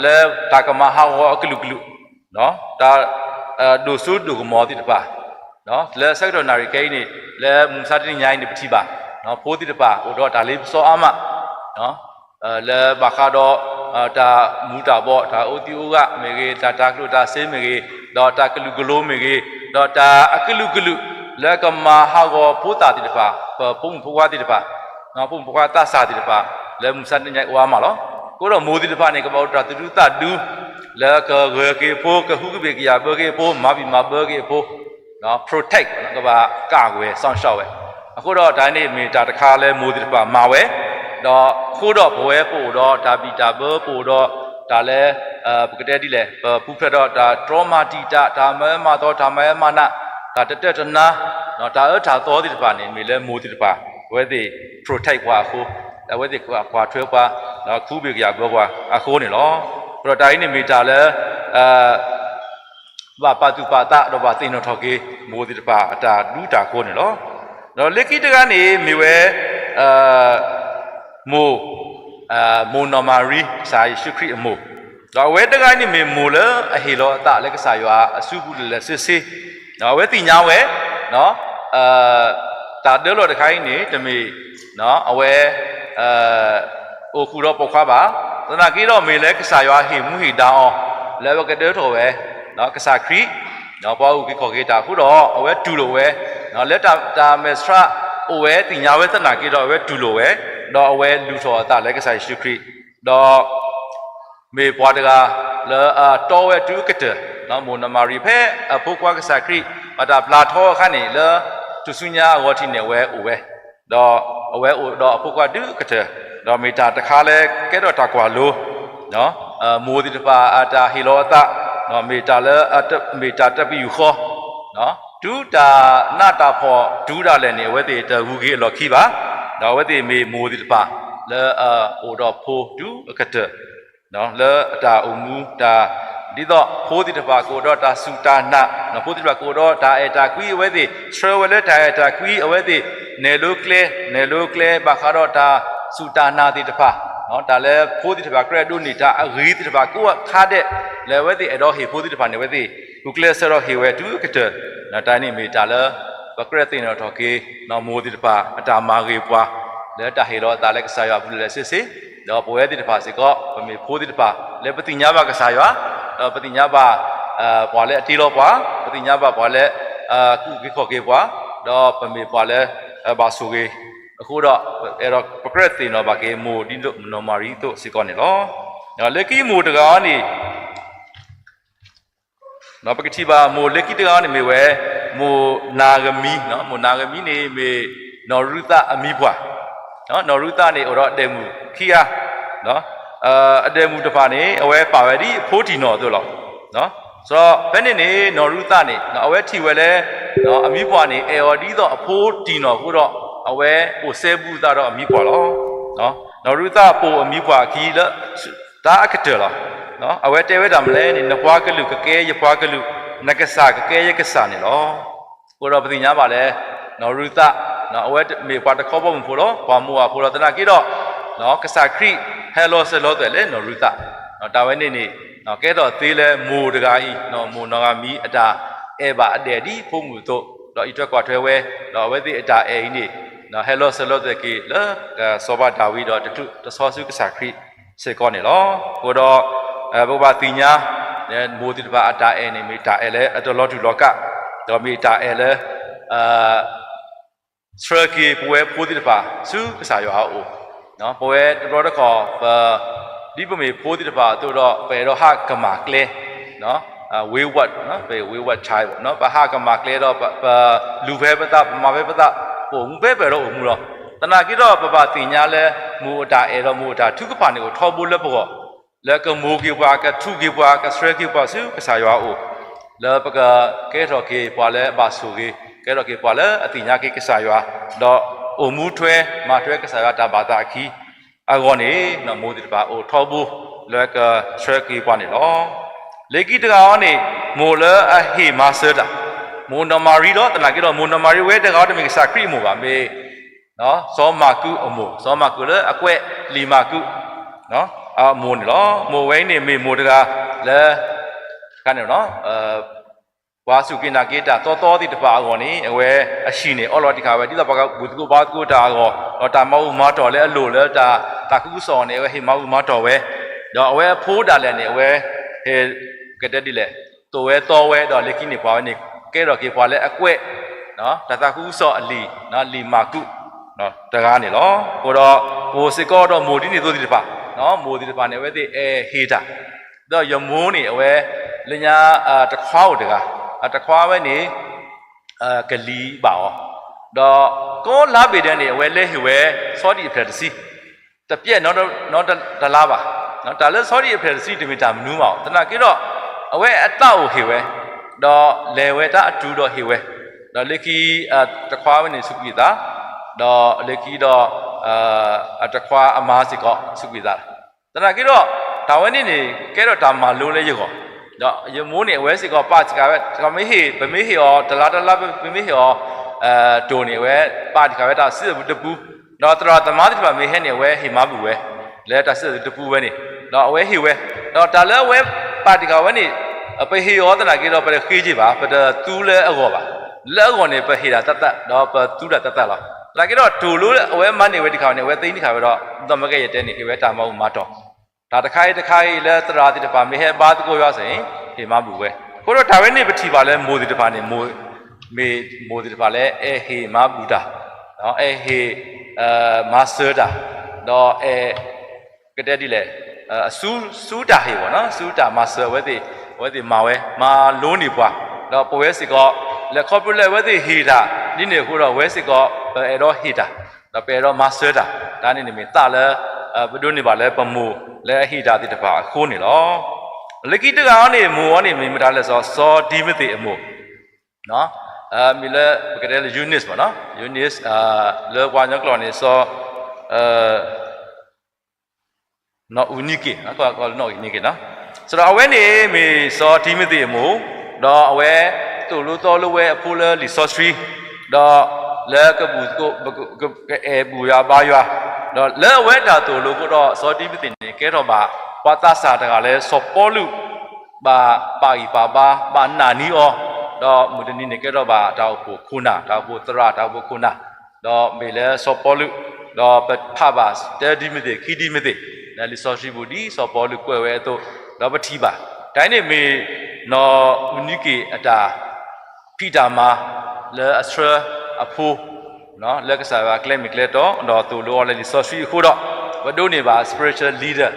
လၢတၢ်ကမၤဟးဂီၤအကလုာ်ကလုာ်, တၢ် ဒိၣ်စိဒိၣ်ကမီၤသ့ၣ်တဖၣ်, လၢဆၢကတီၢ်နၣ်ရံၣ်ခဲအံၤန့ၣ် လၢမုၢ်မဆါတနံၤညါအံၤန့ၣ် ပထံၣ်ဘၣ် ဖိသ့ၣ်တဖၣ်အိၣ်ဒီးတၢ်လ့ပစီအါမး လၢဘၣ်ဃးဒီး တၢ်မူၤတၢ်ဘှီး တၢ်အိးသံးအိးဂၤမ့ၢ်ဂ့ၤ, တၢ်တၤကျိၣ်တၤစ့မ့ၢ်ဂ့ၤ, ဒီးတၢ်ကလုာ်ကလိမ့ၢ်ဂ့ၤ, ဒီးတၢ်အကလုာ်ကလုာ် လၢကမၤဟးဂီၤဖိသၣ်သ့ၣ်တဖၣ်, ပဖိမုၣ်ဖိခွါသ့ၣ်တဖၣ်, ဖိမုၣ်ဖိခွါသးစၢ်သ့ၣ်တဖၣ်, လၢမုၢ်မဆါတနံၤညါအံၤအိၣ်အါမးလီၤ. အဃိဒီးမိၢ်သ့ၣ်တဖၣ်န့ၣ် ကဘၣ်အိၣ်ဒီးတၢ်သူၣ်ဒူသးဒူ လၢကဂၢၤက့ၤအဖိ, ကဟုကဘ့ၣ်ကယာ်ဘၢက့ၤအဖိ, မၤဘံၣ်မၤဘၢက့ၤအဖိ protect ကဘၣ်ကၢ်ကွဲၢ် စောင့်ရှောက် ဝဲ, အဃိဒီးတၢ်န့ၣ်မ့ၢ်တၢ်တခါလၢမိၢ်သ့ၣ်တဖၣ်မၤဝဲ, ဒီးအဃိဒီးပဝဲပအိၣ်ဒီးတၢ်ဘံၣ်တၢ်ဘၢ ပအိၣ်ဒီးတၢ်လၢ ပကတဲဒ်လဲၣ် ပပူၤဖျဲးဒီးတၢ်တြီမၤတံာ်တာ် တၢ်မၤအၢမၤသီ တၢ်မၤအၢမၤနး တၢ်တတၢၢ်တနါ တၢ်အၢတၢ်သီသ့ၣ်တဖၣ်န့ၣ် မ့ၢ်လၢမိၢ်သ့ၣ်တဖၣ် အဝဲသ့ၣ် protect ပှၤအဃိ, အဝဲသ့ၣ်ကွၢ်ထွဲပှၤ, ဒီးခူဘ့ၣ်ကယၢ်ဘၢပှၤအဃိန့ၣ်လီၤ. အဃိဒီးတၢ်အံၤန့ၣ်မ့ၢ်တၢ်လၢ ဘၣ်ပာ်သူၣ်ပာ်သးဒီးဘၣ်သ့ၣ်နီၣ်ထီၣ်က့ၤ မိၢ်သ့ၣ်တဖၣ်အတၢ်ဒူတၢ်ဃိန့ၣ်လီၤ. ဒီးလၢခံတဂၤန့ၣ်မ့ၢ်ဝဲ မိၢ်, မိၢ်နီၢ်မၤရံ ကစၢ်ယ့ၣ်ၡူးခရံာ်အမိၢ်, ဒီးအဝဲတဂၤန့ၣ်မ့ၢ်မိၢ်လၢအဟ့ၣ်လီၤအသးလၢကစၢ်ယွၤအစုပူၤလၢာ်လၢာ်ဆ့ဆ့, ဒီးအဝဲသ့ၣ်ညါဝဲ တၢ်ဒၢလီၢ်တခါအံၤန့ၣ် တမ့ၢ် အဝဲ အိၣ်ဃုာ်ဒီးပိာ်ခွါဘၣ်, သနာ်က့ဒီးမ့ၢ်လၢကစၢ်ယွၤဟ့ၣ်မူဟ့ၣ်ဒါအီၤ လၢအဝဲကဒၢထီၣ်ဝဲ ကစၢ်ခရံာ်, ပှၤအုၣ်က့ၤခီၣ်က့ၤတၢ်အဃိဒီး အဝဲတူၢ်လိာ်ဝဲ, လၢတၢ်မဲာ်ဆှးအိၣ်ဝဲသ့ၣ်ညါဝဲသနာ်က့ဒီး အဝဲတူၢ်လိာ်ဝဲ, ဒီးအဝဲလူၤထီၣ်အသးလၢကစၢ်ယ့ၣ်ၡူးခရံာ်, ဒီး မ့ၢ်ပှၤတဂၤလၢအတီဝဲတုၤအကတၢၢ်, မိၢ်နီၢ်မၤရံဖဲအဖိခွါကစၢ်ခရံာ် ဘၣ်တၢ်ပျၢ်ထီအခါန့ၣ် လၢထူၣ်စုညါအဂီၢ်ထံးန့ၣ် အဝဲအိၣ်ဝဲ, ဒီးအဝဲအိၣ်ဒီးအဖိခွါတုၤအကတၢၢ်, ဒီးမ့ၢ်တၢ်တခါလၢကဲထီၣ်တၢ်ကွၢ်လိ မိၢ်သ့ၣ်တဖၣ်အတၢ်ဟ့ၣ်လီၤအသး, မ့ၢ်တၢ်လၢ မ့ၢ်တၢ်တပယူာ်ဃီ, တုၤတၢ်နးတၢ်ဖှီၣ်တုၤဒၣ်လဲာ်န့ၣ် အဝဲသ့ၣ်တဂုၤက့ၤအလီၢ်ခံဘၣ်, ဒီးအဝဲသ့ၣ်မ့ၢ်မိၢ်သ့ၣ်တဖၣ် လၢအအိၣ်ဒီးဖိတုၤအကတၢၢ် လၢအတၢ်အိၣ်မူတၢ်, ဒ်သိးဖိသ့ၣ်တဖၣ်ကအိၣ်ဒီးတၢ်စူၢ်တၢ်နာ်, ဖိသ့ၣ်တဖၣ်ကအိၣ်ဒီးတၢ်အဲၣ်တၢ်ကွံ အဝဲသ့ၣ်ဆှၢဝဲလၢတၢ်အဲၣ်တၢ်ကွံ အဝဲသ့ၣ်နဲၣ်လိကျဲ, နဲၣ်လိကျဲဘၣ်ဃးဒီးတၢ်စူၢ်တၢ်နာ်သ့ၣ်တဖၣ်, တၢ်လၢဖိသ့ၣ်တဖၣ်ကြၢးဒိးန့ၢ်တၢ်အဂ့ၤသ့ၣ်တဖၣ်ကိးခါဒဲး, လၢအဝဲသ့ၣ်အဲၣ်ဒိးဟ့ၣ်ဖိသ့ၣ်တဖၣ်န့ၣ် အဝဲသ့ၣ်ဂုာ်ကျဲးစၢးဒီးဟ့ၣ်ဝဲတုၤအကတၢၢ်, တၢ်န့ၣ်မ့ၢ်တၢ်လၢ ပကြၢးသ့ၣ်နီၣ်ထီၣ်က့ၤ မိၢ်သ့ၣ်တဖၣ်အတၢ်မၤဂ့ၤပှၤ လၢတၢ်ဟ့ၣ်လီၤအသးလၢကစၢ်ယွၤအပူၤလၢာ်လၢာ်ဆ့ဆ့, ဒီးပဝဲသ့ၣ်တဖၣ်စ့ၢ်ကီး ပမ့ၢ်ဖိသ့ၣ်တဖၣ် လၢပသ့ၣ်ညါဘၣ်ကစၢ်ယွၤ, ဒီးပသ့ၣ်ညါဘၣ် ပှၤလၢအတ့လီၤပှၤ, ပသ့ၣ်ညါဘၣ်ပှၤလၢ ကအုၣ်က့ၤခီၣ်က့ၤပှၤ, ဒီးပမ့ၢ်ပှၤလၢ ဘၣ်ဆိၣ်ဂ့ၤ, အဃိဒီး အဲၣ်ဒိးပကြၢးသ့ၣ်နီၣ်ဘၣ်က့ၤမိၢ်ဒ်နီၢ်မၤရံအသိးစ့ၢ်ကီးန့ၣ်လီၤ. လၢခံမိၢ်တဂၤအံၤန့ၣ် ပကထံၣ်ဘၣ်မိၢ်လၢခံတဂၤန့ၣ်မ့ၢ်ဝဲ မိၢ်နၤဧမံ, မိၢ်နၤဧမံန့ၣ်မ့ၢ် နီၢ်ရူၤသးအမံၤပှၢ်, နီၢ်ရူၤသးန့ၣ်အိၣ်ဒီးအဒဲးမုၣ်ခံဂၤ, အဒဲးမုၣ်တဖၣ်န့ၣ် အဝဲပာ်ဝဲဒ်အဖိတံၢ်နီၢ်အသိးလီၤ. ဒီးဖဲန့ၣ်န့ၣ် နီၢ်ရူၤသးန့ၣ် အဝဲထံၣ်ဝဲလၢ အမံၤပှၢ်န့ၣ် အဲၣ်အီၤဒ်သိးအဖိတံၢ်နီၢ်အဃိဒီး အဝဲအိၣ်စဲဘူးအသးဒီးအမံၤပှၢ်လီၤ. နီၢ်ရူၤသးပိာ်အမံၤပှၢ်အခံလၢ တၢ်အကတၢၢ်လီၤ. အဝဲတဲဝဲဒၣ်မနုၤလဲၣ်န့ၣ် နပှၤကလုာ်ကကဲယပှၤကလုာ်, နကစၢ်ကကဲယကစၢ်န့ၣ်လီၤ. အဃိဒီးပသ့ၣ်ညါဘၣ်လၢ နီၢ်ရူၤသး အဝဲမ့ၢ်ပှၤတခီဘီမုၢ်ဖိလီၤ, ပှၤမိၤအၤဖိလီၤ. သနာ်က့ဒီး ကစၢ်ခရံာ်ဟဲလီၤစၢၤလီၤသွဲၣ်လၢနီၢ်ရူၤသး, တၢ်ဝဲန့ၣ်န့ၣ် ကဲထီၣ်သ့လၢမိၢ်တဂၤအံၤ မိၢ်နီၢ်ဧမံအတၢ်အဲၣ်ဘၣ်အဒဲးဒ်ဖိမုၣ်အသိး, ဒီးအံးထွဲကွၢ်ထွဲဝဲ, ဒီးအဝဲသ့ၣ်အတၢ်အဲၣ်အံၤန့ၣ် ဟဲလီၤစၢၤလီၤသွဲၣ်က့ၤလၢ စီၤပၤဒၤဝံးဒီးတချုးတဆီဆူကစၢ်ခရံာ်စ့ၢ်ကီးန့ၣ်လီၤ. အဃိဒီး ပကဘၣ်သ့ၣ်ညါ မိၢ်သ့ၣ်တဖၣ်အတၢ်အဲၣ်န့ၣ် မ့ၢ်တၢ်အဲၣ်လၢအတလီၤတူာ်လီၤကာ်, ဒီးမ့ၢ်တၢ်အဲၣ်လၢ ဆှၢက့ၤပဝဲဖိသ့ၣ်တဖၣ်ဆူကစၢ်ယွၤအအိၣ်, ပဝဲတဘျီတခီၣ် ပ ဒ်ပမ့ၢ်ဖိသ့ၣ်တဖၣ်အသိးဒီး ပအဲၣ်ဒိးဟးကမၣ်ကျဲ, wayward, wayward child ပဟးကမၣ်ကျဲဒီး ပလူၤဖဲပသး ပမၤဖဲပသး ပအိၣ်မူဖဲပအဲၣ်ဒိးအိၣ်မူလီၤ. သနာ်က့ဒီး ပဘၣ်သ့ၣ်ညါလၢ မိၢ်အတၢ်အဲၣ်ဒီးမိၢ်အတၢ်ထုကဖၣ်န့ၣ် အိၣ်ထီဘိလၢပဂီၢ် လၢကမိၤက့ၤပှၤ ကထူက့ၤပှၤ ကဆှၢက့ၤပှၤဆူကစၢ်ယွၤအအိၣ်, လၢပကကဲထီၣ်က့ၤပှၤလၢအဘၣ်ဆိၣ်ဂ့ၤ ကဲထီၣ်က့ၤပှၤလၢအသ့ၣ်ညါက့ၤကစၢ်ယွၤ, ဒီးအိၣ်မူထွဲမၤထွဲကစၢ်ယွၤတၢ်ဘၣ်သးအခံအဂီၢ်န့ၣ် မိၢ်သ့ၣ်တဖၣ်အိၣ်ထီဘိလၢကဆှၢက့ၤပှၤန့ၣ်လီၤ. လၢခံတဂၤအံၤန့ၣ် မိၢ်လၢအဟ့ၣ်မၤစၢၤတၢ်, မိၢ်နီၢ်မၤရံလီၤ. သနာ်က့ဒီး မိၢ်နီၢ်မၤရံဝဲတဂၤတမ့ၢ်ကစၢ်ခရံာ်အမိၢ်ဘၣ်, မ့ၢ် စီၤမၢ်ကူးအမိၢ်, စီၤမၢ်ကူးလၢအကွဲးလံာ်မၢ်ကူး အမိၢ်န့ၣ်လီၤ. မိၢ်ဝဲအံၤန့ၣ်မ့ၢ်မိၢ်တဂၤလၢ ပှၤစူၢ်က့ၤနာ်က့ၤတၢ်သီသီသ့ၣ်တဖၣ်အဂီၢ်န့ၣ် အဝဲအဟံၣ်န့ၣ် အီလီၤတံၢ်ဃာ်ဝဲ ဒ်သိးပှၤကဘူၣ်သကိးဘါသကိးတၢ်အဂီၢ်, ဒီးတၢ်မၤဘူၣ်မၤတီၢ်လၢအလိၣ်လၢတၢ်သးခုကစီၣ်အဂီၢ်န့ၣ် အဝဲဟ့ၣ်မၤဘူၣ်မၤတီၢ်ဝဲ, ဒီးအဝဲအဖိဒၣ်လဲာ်န့ၣ် အဝဲ ဟဲ ကတဲဒ်လဲၣ်, သိၣ်ဝဲသီဝဲ ဒီးလၢခံန့ၣ် ပှၤဝဲန့ၣ် ကဲထီၣ်က့ၤပှၤလၢအကွဲး တၢ်သးခုကစီၣ်အလံာ် လံာ်မၢ်ကူး တဂၤန့ၣ်လီၤ. အဃိဒီး ပအိၣ်စ့ၢ်ကီးဒီးမိၢ်ဒ်န့ၣ်အသိးသ့ၣ်တဖၣ်, မိၢ်သ့ၣ်တဖၣ်န့ၣ် အဝဲသ့ၣ်အဲၣ်ဟ့ၣ်တၢ်, ဒီးယမိၢ်န့ၣ် အဝဲ လၢညါ တခွါအိၣ်တဂၤ, တခွါဝဲန့ၣ် ကလံၤဘၣ်အီၤ, ဒီးကိးလါဘ့ၣ်ဒဲးန့ၣ် အဝဲလဲၤဟ့ၣ်ဝဲ ဆီဒံၣ်အဖျၢၣ်တဆံ, တပျဲၢ်နီတလါဘၣ်, တၢ်လၢဆီဒံၣ်အဖျဲၣ်တဆံတမ့ၢ်တၢ်မနုၤဘၣ်အီၤ, သနာ်က့ဒီး အဝဲအတၢ်အိၣ်ဟ့ၣ်ဝဲ, ဒီးလဲၤဝဲတၢ်အတုၤဒီးဟ့ၣ်ဝဲ, ဒီးလၢခံ တခွါဝဲန့ၣ်စူးကွံာ်အသး, ဒီးလၢခံဒီး အတခွါအမါစ့ၢ်ကီးစူးကွံာ်အသး, သနာ်က့ဒီး တၢ်ဝဲန့ၣ်န့ၣ် ကဲထီၣ်တၢ်မၤလိလၢယဂီၢ်, ဒီးယမိၢ်န့ၣ် အဝဲစ့ၢ်ကီးပာ်စှၤဝဲ, မ့ၢ်ဟ့ၣ် ပမ့ၢ်ဟ့ၣ်အီၤတလါတလါ ပမ့ၢ်ဟ့ၣ်အီၤ တိၢ်န့ၣ် အဝဲပာ်တံၢ်ဃာ်ဝဲတၢ်စံးအပူၤတပူၤ, ဒီးသရၣ်သမါသ့ၣ်တဖၣ်မ့ၢ်ဟဲန့ၣ် အဝဲဟ့ၣ်မၤဘူၣ်ဝဲ လၢတၢ်စံးအပူၤတပူၤဝဲန့ၣ်, ဒီးအဝဲဟ့ၣ်ဝဲ, ဒီးတၢ်လၢအဝဲပာ်တံၢ်ဃာ်ဝဲန့ၣ် ပဟ့ၣ်အီၤသနာ်က့ဒီး ပတဃ့က့ဘၣ်, ပတသူလၢအဂီၢ်ဘၣ်, လၢအဂီၢ်န့ၣ် ပဟ့ၣ်တၢ်သၢသၢ ဒီးပသူတၢ်သၢသၢလီၤ. သနာ်က့ဒီး တိၢ်လိအဝဲမၤန့ၢ်ဝဲတံၢ်ဃာ်န့ၣ် အဝဲသ့န့ၢ်ဃာ်ဝဲဒီး ဒီးမ့ၢ်ကဲယတဲန့ၣ် ဟ့ၣ်ဝဲတၢ်မၤဘူၣ်မၤတီၢ် တၢ်တခါအံၤတခါအံၤလၢသရၣ်သ့ၣ်တဖၣ်မ့ၢ်ဟဲဘါသကိးယွၤစ့ၢ် ဟ့ၣ်မၤဘူၣ်ဝဲ, အဃိဒီးတၢ်ဝဲန့ၣ်ပထံၣ်ဘၣ်လၢမိၢ်သ့ၣ်တဖၣ်န့ၣ် မ့ၢ်မိၢ်သ့ၣ်တဖၣ်လၢအဲၣ်ဟ့ၣ်မၤဘူၣ်တၢ်, အဲၣ်ဟ့ၣ် မၤစၢၤတၢ်, ဒီးအဲၣ် ကတဲဒ်လဲၣ်, ဆူတၢ်ဟ့ၣ်ဘၣ်နီၤ ဆူတၢ်မၤစၢၤအဝဲသ့ၣ်, အဝဲသ့ၣ်မၤဝဲ မၤလိန့ၢ်ပှၤ, ဒီးပဝဲစ့ၢ်ကီး လၢခီဖျိလၢအဝဲသ့ၣ်ဟ့ၣ်တၢ်ဒ်န့ၣ်အဃိဒီး အဝဲစ့ၢ်ကီး ပအဲၣ်ဒိးဟ့ၣ်တၢ်, ဒီးပအဲၣ်ဒိးမၤစၢၤတၢ်, တၢ်န့ၣ်န့ၣ်မ့ၢ်သးလၢ ပဒိးန့ၢ်ဘၣ်လၢပမိၢ်လၢအဟ့ၣ်တၢ်သ့ၣ်တဖၣ်အဃိန့ၣ်လီၤ. လၢခံတဂၤအံၤန့ၣ် မိၢ်အံၤန့ၣ် မ့ၢ်မတၤလဲၣ်စီၤ စီၤတံၤမသ့းအမိၢ်, မ့ၢ်လၢပကတဲလၢ Eunice ဘၣ်နီၤ Eunice, လၢပှၤကညီကျိာ်န့ၣ် စီၤ နီၢ်အူနံက့ၣ်, နီၢ်အူနံက့ၣ်နီၤ, စဒီးအဝဲန့ၣ်မ့ၢ်စီၤတံၤမသ့းအမိၢ်, ဒီးအဝဲသိၣ်လိသီလိဝဲအဖိလၢလံာ်စီဆှံ, ဒီးလၢကဘူၣ်သကိး ကအဲၣ်ဘူၣ်ယွၤဘါယွၤ, ဒီးလၢအဝဲတၢ်သိၣ်လိအဃိဒီး စီၤတံၤမသ့းန့ၣ် ကဲထီၣ်ဘၣ် ပှၤသးစၢ်တဂၤလၢစီၤပီလူး ဘၣ်ပာ်ဂံၢ်ပာ်ဘါ ဘၣ်နာ်န့ၢ်အီၤ, ဒီးမုၢ်တနံၤန့ၣ်ကဲထီၣ်ဘၣ်တၢ်အိၣ်ဖှိၣ်ခိၣ်နၢ် တၢ်အိၣ်ဖှိၣ်သရၣ် တၢ်အိၣ်ဖှိၣ်ခိၣ်နၢ်, ဒီးမ့ၢ်လၢစီၤပီလူး, ဒီးပဖးဘၣ်တၢတံၤမသ့း ခံတံၤမသ့း, လၢလံာ်စီဆှံပူၤဒ်စီၤပီလူးကွဲးဝဲအသိး, ဒီးပထံၣ်ဘၣ်, တၢ်အံၤန့ၣ်မ့ၢ် နီၢ်အူနံက့ၣ်အတၢ်ဖံးတၢ်မၤ လၢအဆှၢအဖိ လၢကစၢ်ယွၤအကျဲမ့ၢ်ကျဲတီ ဒီးသိၣ်လိအီၤလၢလံာ်စီဆှံအဃိဒီး ပဒိးန့ၢ်ဘၣ် spiritual leader,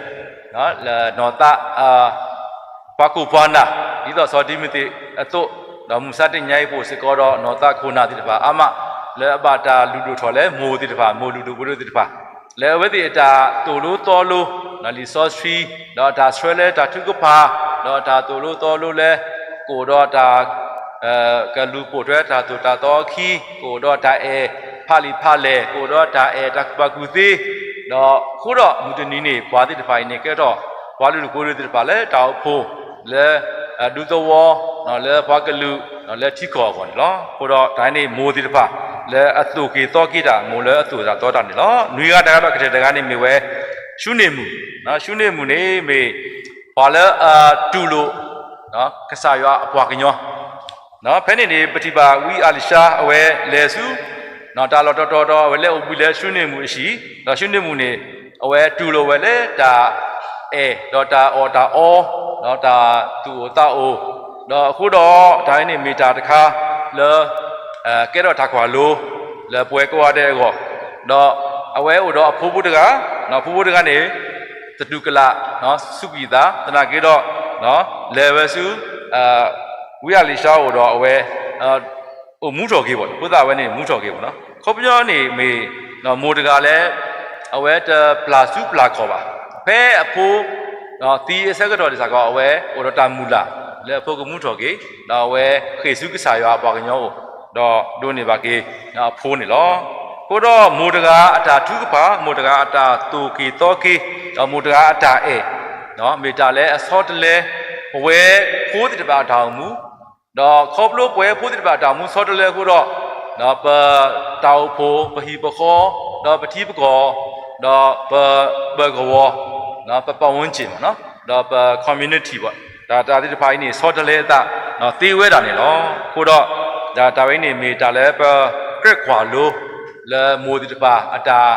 နီၢ်သး ပှၤခိၣ်ပှၤနၢ် ဒ်သိးစီၤတံၤမသ့းအသိး, ဒီးမုၢ်မဆါတနံၤအံၤပအိၣ်စ့ၢ်ကီးဒီး နီၢ်သးခိၣ်နၢ်သ့ၣ်တဖၣ်အါမး လၢအဘၣ်တၢ်လုၢ်ဒိၣ်ထီၣ်လၢမိၢ်သ့ၣ်တဖၣ် မိၢ်လုၢ်ဒိၣ်ပှ့ၤဒိၣ်သ့ၣ်တဖၣ်, လၢအဝဲသ့ၣ်အတၢ်သိၣ်လိသီလိ လံာ်စီဆှံ, ဒီးအတၢ်ဆှၢလၢတၢ်ထုကဖၣ်, ဒီးတၢ်သိၣ်လိသီလိလၢ ကအိၣ်ဒီးတၢ် ကလူၤပိာ်ထွဲတၢ်သိၣ်တၢ်သီအခံ, ကအိၣ်ဒီးတၢ်အဲၣ်ဖးလံာ်ဖးလဲၢ်, ကအိၣ်ဒီးတၢ်အဲၣ်တၢ်ကူၣ်ဘၣ်ကူၣ်သ့, ဒီးအဃိဒီးမုၢ်တနံၤန့ၣ် ပှၤသ့ၣ်တဖၣ်အံၤန့ၣ် ကဲထီၣ်ပှၤလုၢ်ဒိၣ်ပှ့ၤဒိၣ်သ့ၣ်တဖၣ်လၢတၢ်အိၣ်ဖှိၣ်, လၢ ဒူသဝီ, လၢပှၤကလုာ်, လၢထံကီၢ်အဂီၢ်န့ၣ်လီၤ. အဃိဒီးတၢ်အံၤန့ၣ်မိၢ်သ့ၣ်တဖၣ် လၢအသိၣ်က့ၤသီက့ၤတၢ် မိၢ်လၢအသိၣ်တၢ်သီတၢ်န့ၣ်လီၤ. နွံဂၤတဂၤဒီးကတၢၢ်တဂၤန့ၣ်မ့ၢ်ဝဲ ၡူန့ၢ်မုၢ်, ၡူန့ၢ်မုၢ်န့ၣ်မ့ၢ် ပှၤလၢအတူၢ်လိာ် ကစၢ်ယွၤအပှၤကညီ, ဖဲန့ၣ်န့ၣ် ပထံၣ်ဘၣ်ဝံအၤလံၤၡါအဝဲလဲၤဆူ တၢ်လီၢ်တတီၤတီၤ အဝဲလဲၤအိၣ်ဘှံးလၢၡူန့ၢ်မုၢ်အဟံၣ်, ဒီးၡူန့ၢ်မုၢ်န့ၣ် အဝဲတူၢ်လိာ်ဝဲလၢတၢ်အဲၣ် ဒီးတၢ်အီၣ်တၢ်အီ, ဒီးတၢ်သူၣ်အိၣ်သးအိၣ်, ဒီးအဃိဒီးတၢ်အံၤန့ၣ်မ့ၢ်တၢ်တခါလၢ ကဲထီၣ်တၢ်ကွၢ်လိ လၢပဝဲကိးဂၤဒဲးအဂီၢ်, ဒီးအဝဲအိၣ်ဒီးအဖိဖိတဂၤ, ဖိဖိတဂၤန့ၣ် သတူၢ်ကလာ် စူးကွံာ်သး သနာ်က့ဒီး လဲၤဝဲဆူ ဝံအၤလံၤၡါအအိၣ်ဒီးအဝဲ အိၣ်မူထီၣ်က့ၤဘၣ်, ဖိသၣ်ဝဲန့ၣ်မူထီၣ်က့ၤဘၣ်နီၤ. ခီပညီန့ၣ်မ့ၢ် မိၢ်တဂၤလၢ အဝဲတပျၢ်စုပျၢ်ခီၣ်ဘၣ်. ဖဲအဖိ သံအဆၢကတီၢ်ဒ်သိးကီး အဝဲအိၣ်ဒီးတၢ်မုၢ်လၢ် လၢအဖိကမူထီၣ်က့ၤ, ဒီးအဝဲဃ့ၢ်ဆူကစၢ်ယွၤအပှၤကညီအအိၣ်, ဒီးဒိးန့ၢ်ဘၣ်က့ၤအဖိန့ၣ်လီၤ. အဃိဒီးမိၢ်တဂၤအတၢ်ထုကဖၣ်, မိၢ်တဂၤအတၢ်သိၣ်က့ၤသီက့ၤ, ဒီးမိၢ်တဂၤအတၢ်အဲၣ် မ့ၢ်တၢ်လၢအဆီတလဲ ပဝဲဖိသ့ၣ်တဖၣ်အတၢ်အိၣ်မူ, ဒီးခီဖျိပဝဲဖိသ့ၣ်တဖၣ်အတၢ်အိၣ်မူဆီတလဲအဃိဒီး ပတၢ်အိၣ်ဖှိၣ် ပဟံၣ်ပဃီ, ဒီးပထံပကီၢ်, ဒီးပပၢၤကဝီၤ, ပပတ်ဝန်းကျင်, ဒီးပ community ဘၣ်, တၢ်တၢ်သ့ၣ်တဖၣ်အံၤန့ၣ် ဆီတလဲအသး သ့ဝဲဒၣ်န့ၣ်လီၤ. အဃိဒီး တၢ်တၢ်ဝဲအံၤန့ၣ်မ့ၢ်တၢ်လၢပကြၢးကွၢ်လိ လၢမိၢ်သ့ၣ်တဖၣ်အတၢ်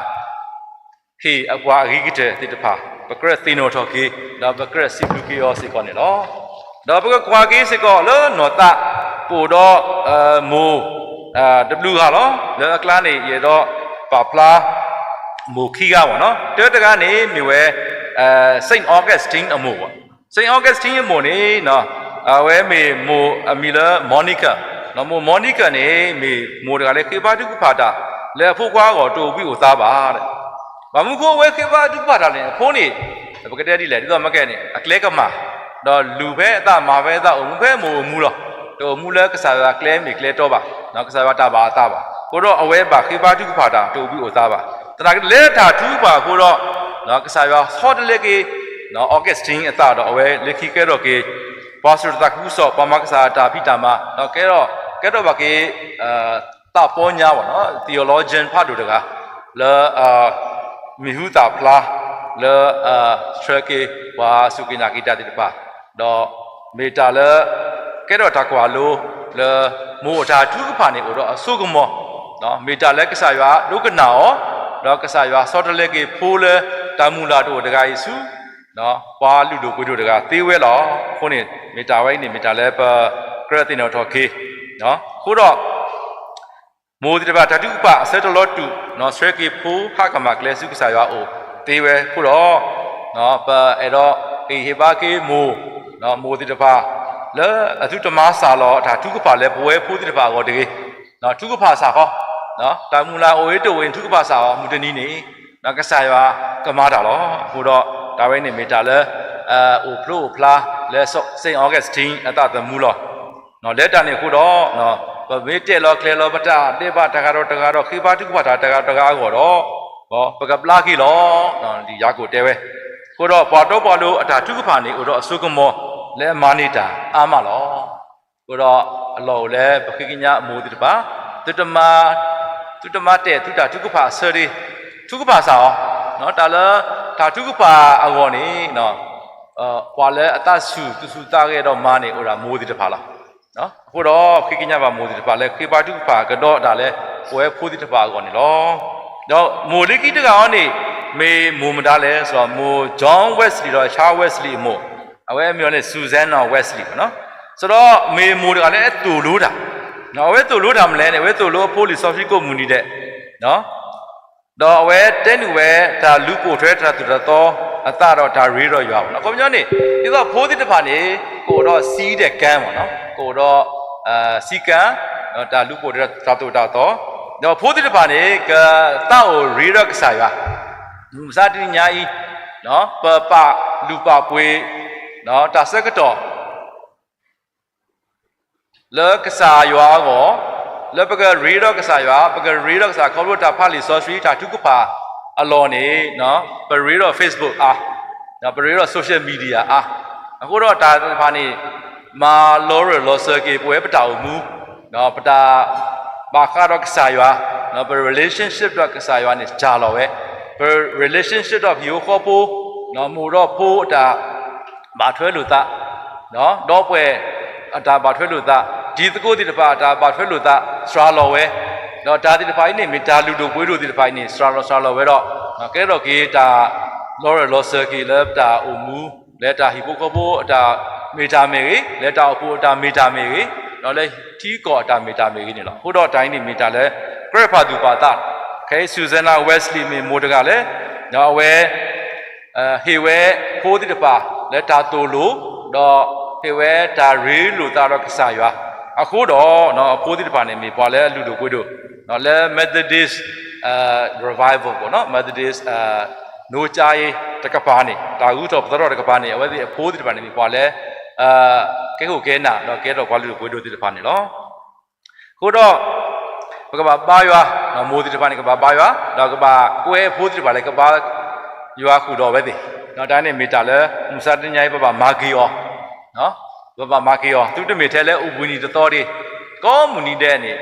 ဟ့ၣ်အပှၤအဂ့ၤကတၢၢ်သ့ၣ်တဖၣ် ပကြၢးသ့ၣ်နီၣ်ထီၣ်က့ၤ ဒီးပကြၢးစံးဘျုးက့ၤအီၤစ့ၢ်ကီးန့ၣ်လီၤ. ဒီးပကကွၢ်က့ၤစ့ၢ်ကီးလၢနီၢ်သး ပအိၣ်ဒီး မိၢ် တဘျုးဂၤလီၤ. လၢအကျါန့ၣ် ယအဲၣ်ဒိးပာ်ဖျါ မိၢ်ခံဂၤဘၣ်နီၤ. တၢတဂၤန့ၣ်မ့ၢ်ဝဲ Saint Augustine အမိၢ်ဘၣ်. Saint Augustine အမိၢ်န့ၣ် အဝဲမ့ၢ်မိၢ်အမံၤလၢ Monica, မိၢ် Monica န့ၣ် မ့ၢ်မိၢ်တဂၤလၢဃ့ဘါထုကဖၣ်တၢ် လၢအဖိခွါအဂီၢ်တအိၣ်ဘှံးအိၣ်သါဘၣ်. ဘၣ်မနုၤအဃိအဝဲဃ့ဘါထုကဖၣ်တၢ်န့ၣ် အဖိန့ၣ် ပကတဲဒ်လဲၣ် ဒ်သိးမ့ၢ်ကဲန့ၣ် အကျဲကမၤ, ဒီးလူၤဖဲအသးမၤဖဲအသးအိၣ်မူဖဲမိၢ်အိၣ်မူလီၤ. တအိၣ်မူလၢကစၢ်ယွၤကျဲမ့ၢ်ကျဲတီဘၣ်, ကစၢ်ယွၤတၢ်ဘၣ်အသးဘၣ်. အဃိဒီးအဝဲဘၣ်ဃ့ဘါထုကဖၣ်တၢ် တအိၣ်ဘှံးအိၣ်သါဘၣ်. သနာ်က့လၢတၢ်ထုကဖၣ်အဃိဒီး ကစၢ်ယွၤဆီတလဲက့ၤ Augustine အသးဒီးအဝဲလၢခံကဲထီၣ်က့ၤ ပှၤစူၢ်တၢ်သးခုကစီၣ် ပှၤမၤကစၢ်တၢ်ဖံးတၢ်မၤ ဒီးကဲထီၣ် ကဲထီၣ်ဘၣ်က့ၤ သးပီညါဘၣ်နီၤ theologian ဖးဒိၣ်တဂၤ လၢ မံၤဟူသၣ်ဖျါ လၢ ဆှၢက့ၤ ပှၤစူၢ်က့ၤနာ်က့ၤတၢ်သ့ၣ်တဖၣ်, ဒီးမ့ၢ်တၢ်လၢ ကဲထီၣ်တၢ်ကွၢ်လိ လၢ မိၢ်အတၢ်ထုကဖၣ်န့ၣ် အိၣ်ဒီးအစိကမီၤ, မ့ၢ်တၢ်လၢကစၢ်ယွၤဒိကနၣ်အီၤ, ဒီးကစၢ်ယွၤဆီတလဲက့ၤဖိလၢတၢ်မုၢ်လၢ်တအိၣ်တဂၤအံၤဆူ ပှၤလုၢ်ဒိၣ်ပှ့ၤဒိၣ်တဂၤသ့ဝဲလီၤ. အဃိန့ၣ် မ့ၢ်တၢ်ဝဲအံၤန့ၣ် မ့ၢ်တၢ်လၢပကြၢးသ့ၣ်နီၣ်ထီၣ်က့ၤ, အဃိဒီး မိၢ်သ့ၣ်တဖၣ်တၢ်ထုကဖၣ်အဆၢတလီၤတူာ် ဆှၢက့ၤဖိဟးကမၣ်ကျဲဆူကစၢ်ယွၤအအိၣ်သ့ဝဲအဃိဒီး ပအဲၣ်ဒိးဟ့ၣ်ဂံၢ်ဟ့ၣ်ဘါက့ၤမိၢ်, မိၢ်သ့ၣ်တဖၣ် လၢအသုတမၤစှၤလီၤအတၢ်ထုကဖၣ်လၢပဝဲဖိသ့ၣ်တဖၣ်အဂီၢ်တဂ့ၤ, ထုကဖၣ်စှၤဃီ, တၢ်မုၢ်လၢ်အိၣ်အံၤတအိၣ်အံၤန့ၣ် ထုကဖၣ်စှၤအီၤ မုၢ်တနံၤန့ၣ် ကစၢ်ယွၤကမၤတၢ်လီၤ. အဃိဒီး တၢ်ဝဲန့ၣ်မ့ၢ်တၢ်လၢ အိၣ်ဖျိအိၣ်ဖျါလၢ Saint Augustine အသးသမူလီၤ. လၢတၢ်န့ၣ်အဃိဒီး ပမ့ၢ်တဲလီၤကျဲၤလီၤပတၢ်ဒဲးဘးတဂၤဒီးတဂၤဒီး ဃ့ဘါထုကဖၣ်တၢ်တဂၤဒီးတဂၤအဂီၢ်ဒီး ပကဘျါက့ၤလီၤ. ယၤကိာ်တဲဝဲ, အဃိဒီးပှၤတီပှၤလိၤအတၢ်ထုကဖၣ်န့ၣ် အိၣ်ဒီးအစိကမီၤလၢအမၤန့ၢ်တၢ်အါမးလီၤ. အဃိဒီးအလီၢ်အိၣ်လၢပဃ့ကညးမိၢ်သ့ၣ်တဖၣ်, သုတမၤ သုတမၤတဲာ်သုတၢ်ထုကဖၣ်အဆၢဒ့, ထုကဖၣ်စှၤအီၤ, တၢ်လၢတၢ်ထုကဖၣ်အဂီၢ်န့ၣ် ပှၤလၢအသးဆူၣ်သူၣ်ဆူၣ်သးဂဲၤဒီးမၤန့ၣ် အိၣ်ဒၣ်မိၢ်သ့ၣ်တဖၣ်လီၤ. အဃိဒီးဃ့ကညးဘၣ်မိၢ်သ့ၣ်တဖၣ်လၢဃ့ဘါထုကဖၣ်ကဒီးတၢ်လၢပဝဲဖိသ့ၣ်တဖၣ်အဂီၢ်န့ၣ်လီၤ. ဒီးမိၢ်လၢခံတဂၤအံၤန့ၣ် မ့ၢ်မိၢ်မတၤလဲၣ် စ့ၢ်မိၢ် John Wesley ဒီး Charles Wesley အမိၢ်, အဝဲအမံၤအီၤန့ၣ် Susanna Wesley ဘၣ်နီၤ. စ့ၢ်ဒီးမ့ၢ်မိၢ်တဂၤလၢအသိၣ်လိတၢ်, အဝဲသိၣ်လိတၢ်မနုၤလဲၣ်န့ၣ် အဝဲသိၣ်လိအဖိလံာ်စီဆှံကိးမုၢ်နံၤဒဲး ဒီးအဝဲတဲနုာ်ဝဲတၢ်လူၤပိာ်ထွဲတၢ်သိၣ်တၢ်သီအသးဒီးတၢ်ရ့ဒီးယွၤဘၣ်နီၤ. အခီပညီန့ၣ် ဒ်သိးဖိသ့ၣ်တဖၣ်န့ၣ် ကအိၣ်ဒီး seed ဒီး ကမ်း ဘၣ်နီၤ, ကအိၣ်ဒီး seed ကမ်း ဒီးတၢ်လူၤပိာ်ထွဲတၢ်သိၣ်တၢ်သီ, ဒီးဖိသ့ၣ်တဖၣ်န့ၣ် ကသးအိၣ်ရ့ဒီးကစၢ်ယွၤ, မုၢ်မဆါတနံၤညါအံၤ ပပာ်လုၢ်ပာ်ပှ့ၤ တၢ်ဆၢကတီၢ် လၢကစၢ်ယွၤအဂီၢ်, လၢပကရ့ဒီးကစၢ်ယွၤ, ပကရ့ဒီးကစၢ်ခီဖျိတၢ်ဖးလံာ်စီဆှံ တၢ်ထုကဖၣ်အလီၢ်န့ၣ် ပရ့ဒီး Facebook အါ, ပရ့ဒီး social media အါ, အဃိဒီးတၢ်သ့ၣ်တဖၣ်န့ၣ် မၤလီၤရၢၢ်လီၤစၢၤက့ၤပဝဲပတၢ်အိၣ်မူ, ပတၢ်ဘၣ်ဃးဒီးကစၢ်ယွၤ, ပ relationship ဒီးကစၢ်ယွၤန့ၣ် စှၤလီၤဝဲ, ပ relationship ဒီးဟံၣ်ဖိဃီဖိ, မိၢ်ဒီးဖိအတၢ် ဘၣ်ထွဲလိာ်သး, ဒီပုၢ်ဝဲၢ်အတၢ်ဘၣ်ထွဲလိာ်သး, တံၤသကိးသ့ၣ်တဖၣ်အတၢ်ဘၣ်ထွဲလိာ်သး စှၤလီၤဝဲ, ဒီးတၢ်သ့ၣ်တဖၣ်အံၤန့ၣ် မ့ၢ်တၢ်လုၢ်ဒိၣ်ပှ့ၤဒိၣ်သ့ၣ်တဖၣ်အံၤန့ၣ် စှၤလီၤစှၤလီၤဝဲဒီး ကဲထီၣ်က့ၤတၢ်လီၤရၢၢ်လီၤစၢၤက့ၤလၢပတၢ်အိၣ်မူ, လၢတၢ်ဟံၣ်ဖိဃီဖိအတၢ်မ့ၢ်တၢ်မ့ၢ်ဂ့ၤ, လၢတၢ်အိၣ်ဖှိၣ်အတၢ်မ့ၢ်တၢ်မ့ၢ်ဂ့ၤ, ဒီးလၢထံကီၢ်အတၢ်မ့ၢ်တၢ်မ့ၢ်ဂ့ၤန့ၣ်လီၤ. အဃိဒီးတၢ်အံၤန့ၣ်မ့ၢ်တၢ်လၢ ကြၢးပာ်သူၣ်ပာ်သး, ခဲအံၤ Susanna Wesley မ့ၢ်မိၢ်တဂၤလၢ ဒီးအဝဲ ဟ့ၣ်ဝဲဖိသ့ၣ်တဖၣ်လၢတၢ်သိၣ်လိ, ဒီးဟ့ၣ်ဝဲတၢ်ရ့လိာ်သးဒီးကစၢ်ယွၤ, အဃိဒီး အဖိသ့ၣ်တဖၣ်န့ၣ် မ့ၢ်ပှၤလၢအလုၢ်ဒိၣ်ပှ့ၤဒိၣ်, လၢ Methodist Revival ဘၣ်နီၤ, Methodist နိကါအ့ တကပၤန့ၣ်, တၢ်ဂုၤထီၣ်ပသီထီၣ်တကပၤန့ၣ် အဝဲသ့ၣ်အဖိသ့ၣ်တဖၣ်န့ၣ် မ့ၢ်ပှၤလၢ ကဲခိၣ်ကဲနၢ် ဒီးကဲထီၣ်ပှၤလုၢ်ဒိၣ်ပှ့ၤဒိၣ်သ့ၣ်တဖၣ်န့ၣ်လီၤ. အဃိဒီး ပကဘၣ်ဘါယွၤ, မိၢ်သ့ၣ်တဖၣ်န့ၣ် ကဘၣ်ဘါယွၤ, ဒီးကဘၣ်ကွဲးဖိသ့ၣ်တဖၣ်လၢကဘါယွၤဃုာ်ဒီးအဝဲသ့ၣ်, တၢ်န့ၣ်မ့ၢ်တၢ်လၢ မုၢ်မဆါတနံၤညါအံၤ ပဘၣ်မၤက့ၤအီၤ, ပဘၣ်မၤက့ၤအီၤ, သုတမ့ၢ်ထဲလၢအိၣ်ဘှံးနံၤတသီဒံး, ကိးမုၢ်နံၤဒဲးန့ၣ်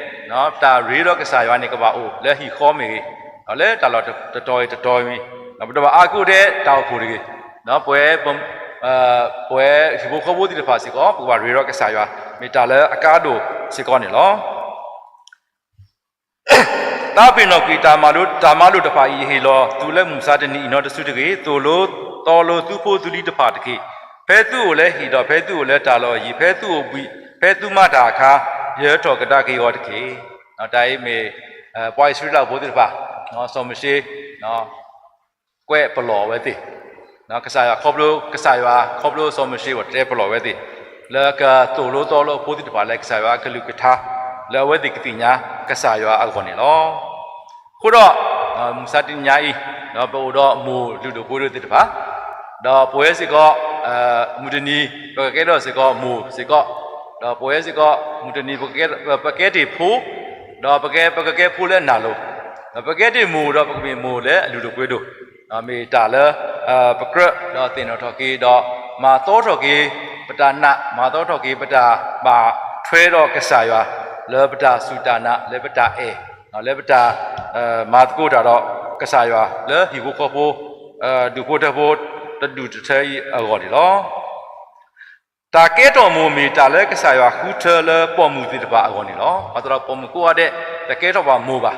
တၢ်ရ့ဒီးကစၢ်ယွၤန့ၣ် ကဘၣ်အိၣ်လၢဟံၣ်ဃီမ့ၢ်ဂ့ၤ, လၢတၢ်လီၢ်တတီၤအံၤတတီၤအံၤ, ပတဘၣ်အါကိၣ်ထဲတၢ်အိၣ်ဖှိၣ်တဂ့ၤ, ပဝဲ ပဝဲဟံၣ်ဖိဃီဖိသ့ၣ်တဖၣ်စ့ၢ်ကီး ပကဘၣ်ရ့ဒီးကစၢ်ယွၤ မ့ၢ်တၢ်လၢအကါဒိၣ်စ့ၢ်ကီးန့ၣ်လီၤ. တၢ်ပ့ၤနီၣ်ကွံာ်တၢ်မၤလိာ်တဖၣ်အံၤ ယဟ့ၣ်လီၤသုလၢမုၢ်မဆါတနံၤအံၤ နီတစုတဂ့ၤ, သိၣ်လိသီလိသုဖိသုလံၤတဖၣ်တက့ၢ်. ဖဲသုအိၣ်လၢဟံၣ်ဒီး ဖဲသုအိၣ်လၢတၢ်လီၢ်အယံၤ, ဖဲသုအိၣ်ဘှံး, ဖဲသုမၤတၢ်အခါ, ယၢၤထီၣ်ကဒါက့ၤအီၤတက့ၢ်. တၢ်အံၤမ့ၢ် ပှၤအံၣ်စရ့လးဖိသ့ၣ်တဖၣ်, စီၤမိၤၡ့ ကွဲးပလီၢ်အဝဲသ့ၣ်, ကစၢ်ယွၤခီဖျိ ကစၢ်ယွၤခီဖျိစီၤမိၤၡ့ တဲပလီၢ်ဝဲသ့ၣ်, လၢကသိၣ်လိသီလိအဖိသ့ၣ်တဖၣ်လၢကစၢ်ယွၤအကလုၢ်ကထါ, လၢအဝဲသ့ၣ်ကသ့ၣ်ညါကစၢ်ယွၤအဂီၢ်န့ၣ်လီၤ. အဃိဒီး မုၢ်မဆါတနံၤညါအံၤ ပအိၣ်ဒီးမိၢ်လုၢ်ဒိၣ်ပှ့ၤဒိၣ်သ့ၣ်တဖၣ်, ဒီးပဝဲစ့ၢ်ကီး မုၢ်တနံၤ ပကကဲထီၣ်စ့ၢ်ကီးမိၢ်စ့ၢ်ကီး, ဒီးပဝဲစ့ၢ်ကီး မုၢ်တနံၤ ပကကဲထီၣ်ဖိ, ဒီးပကဲ ပကကဲဖိလၢအနၢ်လိၤ, ဒီးပကဲထီၣ်မိၢ်ဒီးပကမ့ၢ်မိၢ်လၢအလုၢ်ဒိၣ်ပှ့ၤဒိၣ်, မ့ၢ်တၢ်လၢ ပကြၢးဒီးသ့ၣ်နီၣ်ထီၣ်က့ၤ ဒီးမၤသီထီၣ်က့ၤ ပတၢ်နာ်, မၤသီထီၣ်က့ၤပတၢ်ဘၣ်ထွဲဒီးကစၢ်ယွၤ လၢပတၢ်စူၢ်တၢ်နာ် လၢပတၢ်အဲၣ်, လၢပတၢ် မၤသကိးတၢ်ဒီးကစၢ်ယွၤ လၢဟံၣ်ဖိဃီဖိ ဒူၣ်ဖိထၢဖိ တဒူၣ်တထၢအံၤအဂီၢ်န့ၣ်လီၤ. တၢ်ကဲထီၣ်မိၢ်မ့ၢ်တၢ်လၢကစၢ်ယွၤဃုထၢလၢပိာ်မုၣ်သ့ၣ်တဖၣ်အဂီၢ်န့ၣ်လီၤ. အဃိသတးဒီးပိာ်မုၣ်ကိးဂၤဒဲး တကဲထီၣ်ဘၣ်မိၢ်ဘၣ်.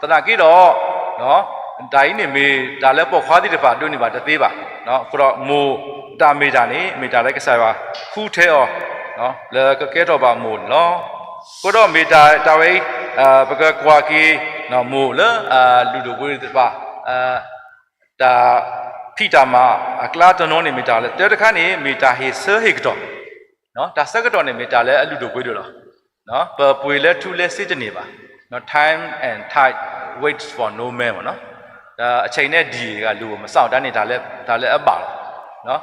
သနာ်က့ဒီး တၢ်အံၤန့ၣ်မ့ၢ်တၢ်လၢပိာ်ခွါသ့ၣ်တဖၣ်ဒိးန့ၢ်ဘၣ်တသ့ဘၣ်. အဃိဒီးမိၢ်တၢ်မ့ၢ်တၢ်န့ၣ် မ့ၢ်တၢ်လၢကစၢ်ယွၤဃုထၢအီၤ လၢကကဲထီၣ်ဘၣ်မိၢ်န့ၣ်လီၤ. အဃိဒီးမ့ၢ်တၢ်တၢ်ဝဲအံၤ ပကကွၢ်က့ၤ မိၢ်လၢအလုၢ်ဒိၣ်ပှ့ၤဒိၣ်သ့ၣ်တဖၣ် တၢ်ဖံးတၢ်မၤအကျါတနီၤန့ၣ်မ့ၢ်တၢ်လၢ တၢတခါန့ၣ် မ့ၢ်တၢ်ဟ့ၣ်ဆၢဟ့ၣ်ကတီၢ်, တၢ်ဆၢကတီၢ်န့ၣ်မ့ၢ်တၢ်လၢအလုၢ်ဒိၣ်ပှ့ၤဒိၣ်လီၤ. ပပှ့ၤလၢထူလၢစ့တန့ၢ်ဘၣ်. Time and tide waits for no man မ့ၢ်နီၤ. အချိန်နဲ့ ဒီရေက လူကို မစောင့် တၢ်န့ၣ် တၢ်လၢအဘၣ်လီၤ.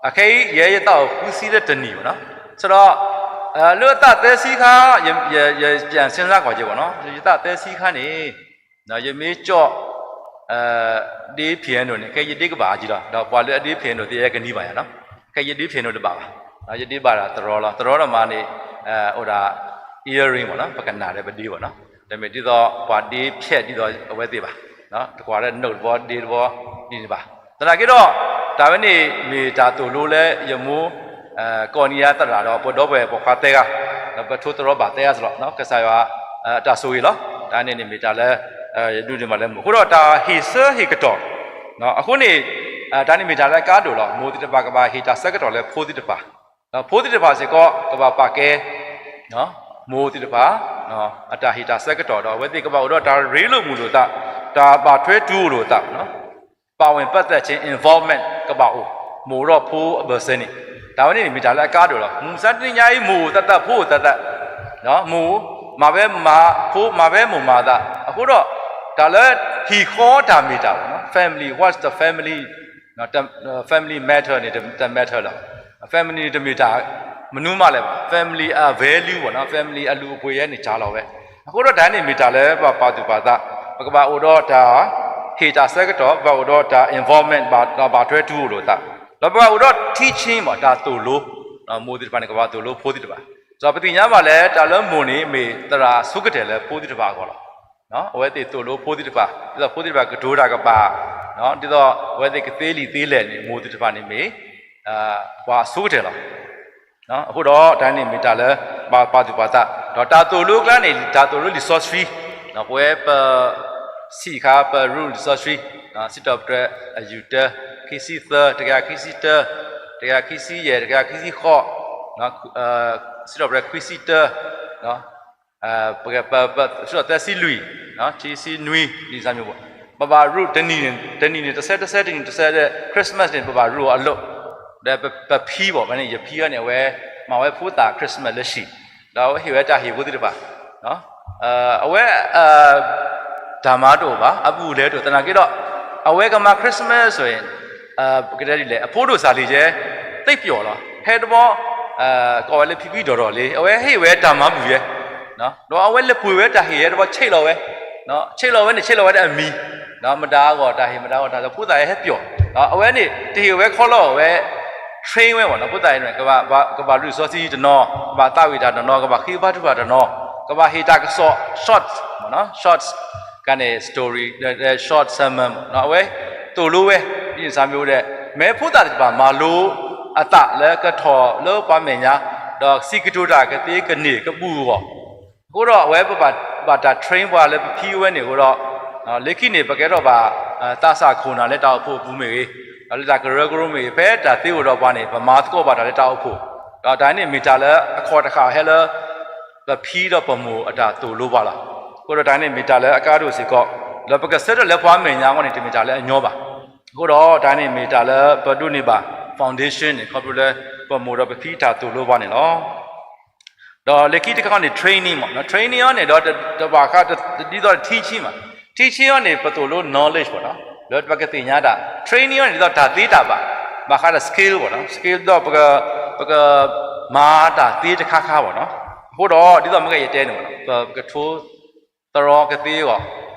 အခဲအံၤ ယဲယသးအိၣ်ဃုဆံလၢတနံၣ်မ့ၢ်နီၤ. ဆိုတော့ လၢအသးသၢဆံခါ ယ ယ ယပြန်စဉ်းစားကွၢ်က့ၤမ့ၢ်နီၤ, ယသးသၢဆံခါန့ၣ် ယမ့ၢ်ကၠီၣ် ဒ့ piano န့ၣ် ခဲယဒ့ကဘၣ်အါကံလီၤ. ဒီးပှၤလၢအဒ့ piano သ့ၣ်ညါကနံၤဘၣ်ယၤနီၤ. ခဲယဒ့ piano တဘၣ်ဘၣ်. ယဒ့ဘၣ်ဒၣ်သရီလီၤ. သရီဒီးမၤန့ၣ် အိၣ်ဒၣ် earring မ့ၢ်နီၤ, ပကနၣ်ဒီးပဒ့မ့ၢ်နီၤ. တမ့ၢ်ဒ်သိးပှၤဒ့ဖျဲးဒ်သိးအဝဲသ့ၣ်ဘၣ်. တကွၢ်လၢ note တဘီ ဒ့တဘီ ဒ်န့ၣ်ဘၣ်. သနာ်က့ဒီး တၢ်ဝဲန့ၣ်မ့ၢ်တၢ်သိၣ်လိလၢယမိၢ် ကိးနံၤအသရၣ်ဒီး ပဒီပုၢ်ဝဲၢ်ပိာ်ခွါသၢဂၤ ဒီးပထိသရီဘၣ်သၢဂၤစ့ၢ်လီၤ. ကစၢ်ယွၤ တၢ်ဆိၣ်ဂ့ၤလီၤ. တၢ်န့ၣ်န့ၣ်မ့ၢ်တၢ်လၢ ယဒုးန့ၢ်မးလၢမိၢ်. အဃိဒီးတၢ်ဟ့ၣ်ဆၢဟ့ၣ်ကတီၢ် အဃိန့ၣ် တၢ်န့ၣ်မ့ၢ်တၢ်လၢအကါဒိၣ်လီၤ. မိၢ်သ့ၣ်တဖၣ်ကဘၣ်ဟ့ၣ်တၢ်ဆၢကတီၢ်လၢဖိသ့ၣ်တဖၣ်, ဒီးဖိသ့ၣ်တဖၣ်စ့ၢ်ကီး ကဘၣ်ပာ်ကဲ မိၢ်သ့ၣ်တဖၣ် အတၢ်ဟ့ၣ်တၢ်ဆၢကတီၢ်ဒီး အဝဲသ့ၣ်ကဘၣ်အိၣ်ဒီးတၢ်ရ့လိာ်မုာ်လိာ်သး, တၢ်ဘၣ်ထွဲတူၢ်လိာ်သး ပါဝင်ပတ်သက်ခြင်း involvement ကဘၣ်အိၣ်, မိၢ်ဒီးဖိအဘၢၣ်စၢၤန့ၣ်, တၢ်ဝဲန့ၣ်န့ၣ် မ့ၢ်တၢ်လၢအကါဒိၣ်လီၤ. မုၢ်မဆါတနံၤညါအံၤ မိၢ်အိၣ်သးသး ဖိအိၣ်သးသး, မိၢ်မၤဝဲမၤ, ဖိမၤဝဲမိၢ်မၤသး, အဃိဒီး တၢ်လၢဟံၣ်ဃီတၢ်မ့ၢ်တၢ်လီၤ. Family, what's the family, family matter န့ၣ် တ matter လၢၤ. Family န့ၣ်တမ့ၢ်တၢ်မနုၤမးလၢၤဘၣ်. Family အ value ဘၣ်နီၤ, family အလုၢ်အပှ့ၤယဲန့ၣ် စှၤလီၤဝဲ. အဃိဒီးတၢ်န့ၣ်မ့ၢ်တၢ်လၢပဘၣ်ပာ်သူၣ်ပာ်သး, ပကဘၣ်အိၣ်ဒီးတၢ်ဟ့ၣ်တၢ်ဆၢကတီၢ်, ပဘၣ်အိၣ်ဒီးတၢ် involvement ဘၣ်, ဘၣ်ထွဲတူၢ်လိာ်သး, ဒီးပဘၣ်အိၣ်ဒီး teaching ဘၣ်, တၢ်သိၣ်လိ, မိၢ်သ့ၣ်တဖၣ်န့ၣ် ကဘၣ်သိၣ်လိဖိသ့ၣ်တဖၣ်. ဒီးပသ့ၣ်ညါဘၣ်လၢ တၢ်လၢမိၢ်န့ၣ် မ့ၢ်သရၣ်အဆိကတၢၢ်လၢဖိသ့ၣ်တဖၣ်အဂီၢ်လီၤ. အဝဲသ့ၣ်သိၣ်လိဖိသ့ၣ်တဖၣ်, ဒ်သိးဖိသ့ၣ်တဖၣ်ကတိၤတၢ်ကဘၣ်, ဒ်သိးအဝဲသ့ၣ်ကသ့လံာ်သ့လဲၢ်န့ၣ် မိၢ်သ့ၣ်တဖၣ်န့ၣ်မ့ၢ် ပှၤအဆိကတၢၢ်လီၤ. အဃိဒီးတၢ်န့ၣ်မ့ၢ်တၢ်လၢ ပဘၣ်ပာ်သူၣ်ပာ်သး, ဒီးတၢ်သိၣ်လိအကျါန့ၣ် တၢ်သိၣ်လိလံာ်စီဆှံ, ပဝဲပ ဆံးခါပရူးလံာ်စီဆှံ, စံးထီၣ်ပတြၢၤအယူၢ်တၢ, ခံဆံသၢ, တကယၤခံဆံတၢ, တကယၤခံဆံယဲၢ်, တကယၤခံဆံဃိး, စံးထီၣ်ပတြၢၤခွံဆံတၢ, ပ ပ ပ စံးထီၣ်သၢဆံလွံၢ်, ခံဆံနွံ, ဒ်န့ၣ်စ့ၢ်မ့ၢ်, ပဘၣ်ရူးတနံၣ်န့ၣ် တနံၣ်န့ၣ် တဆၢတဆၢ, တနံၣ်တဆၢ, Christmas န့ၣ် ပဘၣ်ရူးအီၤအလိၤ, ဒီးပ ပဖံဘၣ်, ဖဲန့ၣ် ယဖံအီၤန့ၣ် အဝဲမၤဝဲဖိသၣ် Christmas လၢဟံၣ်, ဒီးအဝဲဟ့ၣ်ဝဲတၢ်ဟ့ၣ်ဖိသ့ၣ်တဖၣ်, အဝဲ တၢ်မၤတအိၣ်ဘၣ်, အဘူးအလဲတအိၣ်, သနာ်က့ဒီး အဝဲကမၤ Christmas ဆိုရင် ပကတဲဒ်လဲၣ်, အဖိဒိၣ်စၢ်လံၤကဲ သ့ပျီၣ်လီၤ, ဟဲတဘျီ ကိးဝဲလၢဖံကွံဒိၣ်ထီၣ်လံ, အဝဲဟ့ၣ်ဝဲတၢ်မၤဘူၣ်ယဲ, ဒီးအဝဲလဲၤပှ့ၤဝဲတၢ်ဟ့ၣ်ယဲတဘျီ ဆံးလီၤဝဲ, ဆံးလီၤဝဲန့ၣ် ဆံးလီၤဝဲဒီးအမံၤ, မတၤအဂီၢ်တၢ်ဟ့ၣ် မတၤအဂီၢ်တၢ်ဟ့ၣ်, ဖိသၣ်ယဲဟဲပျီၣ်, အဝဲန့ၣ် တဟ့ၣ်ဝဲခီလီၤဝဲ train ဝဲမ့ၢ်နီၤ, ဖိသၣ်အံၤန့ၣ် ကဘၣ်ရူးလံာ်စီဆှံတနီၤ, ကဘၣ်သးဝံၣ်တၢ်တနီၤ, ကဘၣ်ဃ့ဘါထုကဖၣ်တနီၤ, ကဘၣ်ဟ့ၣ်တၢ်ကစီၣ် short မ့ၢ်နီၤ, short ကန့ၣ် story, short sermon မ့ၢ်နီၤ, အဝဲသိၣ်လိဝဲ, ဒ်န့ၣ်စ့ၢ်မ့ၢ်အိၣ်ဒီး မ့ၢ်ဖိသၣ်သ့ၣ်တဖၣ်မၤလိအသးလၢကထီၣ်လၢပှၤမဲာ်ညါ, ဒီးစံးကတိၤတၢ်ကသ့ကန့ၢ်ကဘူၣ်အဂီၢ် အဃိဒီးအဝဲပဘၣ်တၢ် train ပှၤလၢပဖံဝဲန့ၣ်အဃိဒီး, လၢခံန့ၣ် ပကဲထီၣ်ဘၣ် သးစၢ်ခိၣ်နၢ်လၢတၢ်အိၣ်ဖှိၣ်အပူၤမ့ၢ်ဂ့ၤ, ဒီးလၢတၢ်ကရၢကရိမ့ၢ်ဂ့ၤ, ဖဲတၢ်သ့အိၣ်ဒီးပှၤန့ၣ် ပမၤသကိးဘၣ်တၢ်လၢတၢ်အိၣ်ဖှိၣ်, ဒီးတၢ်န့ၣ်မ့ၢ်တၢ်လၢအခီၣ်တဃာ်ဟဲလၢ ပဖံဒီးပမိၢ်အတၢ်သိၣ်လိပှၤလီၤ. အဃိဒီးတၢ်န့ၣ်မ့ၢ်တၢ်လၢအကါဒိၣ်စ့ၢ်ကီး, ဒီးပကဆၢထၢၣ်လၢပှၤမဲာ်ညါအဂီၢ်န့ၣ် တမ့ၢ်တၢ်လၢအညီဘၣ်. အဃိဒီးတၢ်န့ၣ်မ့ၢ်တၢ်လၢပဒိးန့ၢ်ဘၣ် foundation န့ၣ် ခီဖျိလၢပမိၢ်ဒီးပဖံတၢ်သိၣ်လိပှၤန့ၣ်လီၤ. ဒီးလၢခံတခါန့ၣ် training မ့ၢ်နီၤ, training အီၤန့ၣ်ဒီးတဘၣ်ဃး ဒ်သိး teaching မ့ၢ်, teaching အီၤန့ၣ် ပသိၣ်လိ knowledge မ့ၢ်နီၤ, လၢပကသ့ၣ်ညါတၢ်, training အီၤန့ၣ် ဒ်သိးတၢ်သ့တၢ်ဘၣ်, ဘၣ်ဃးဒီး skill ပေါ့နော်, skill ဒီးပက, ပကမၤတၢ်သ့တခါခါပေါ့နော်. အဃိဒီး ဒ်သိးမ့ၢ်ကယတဲန့ၣ်ပေါ့နော်, ပ, ပကထိသရီကသ့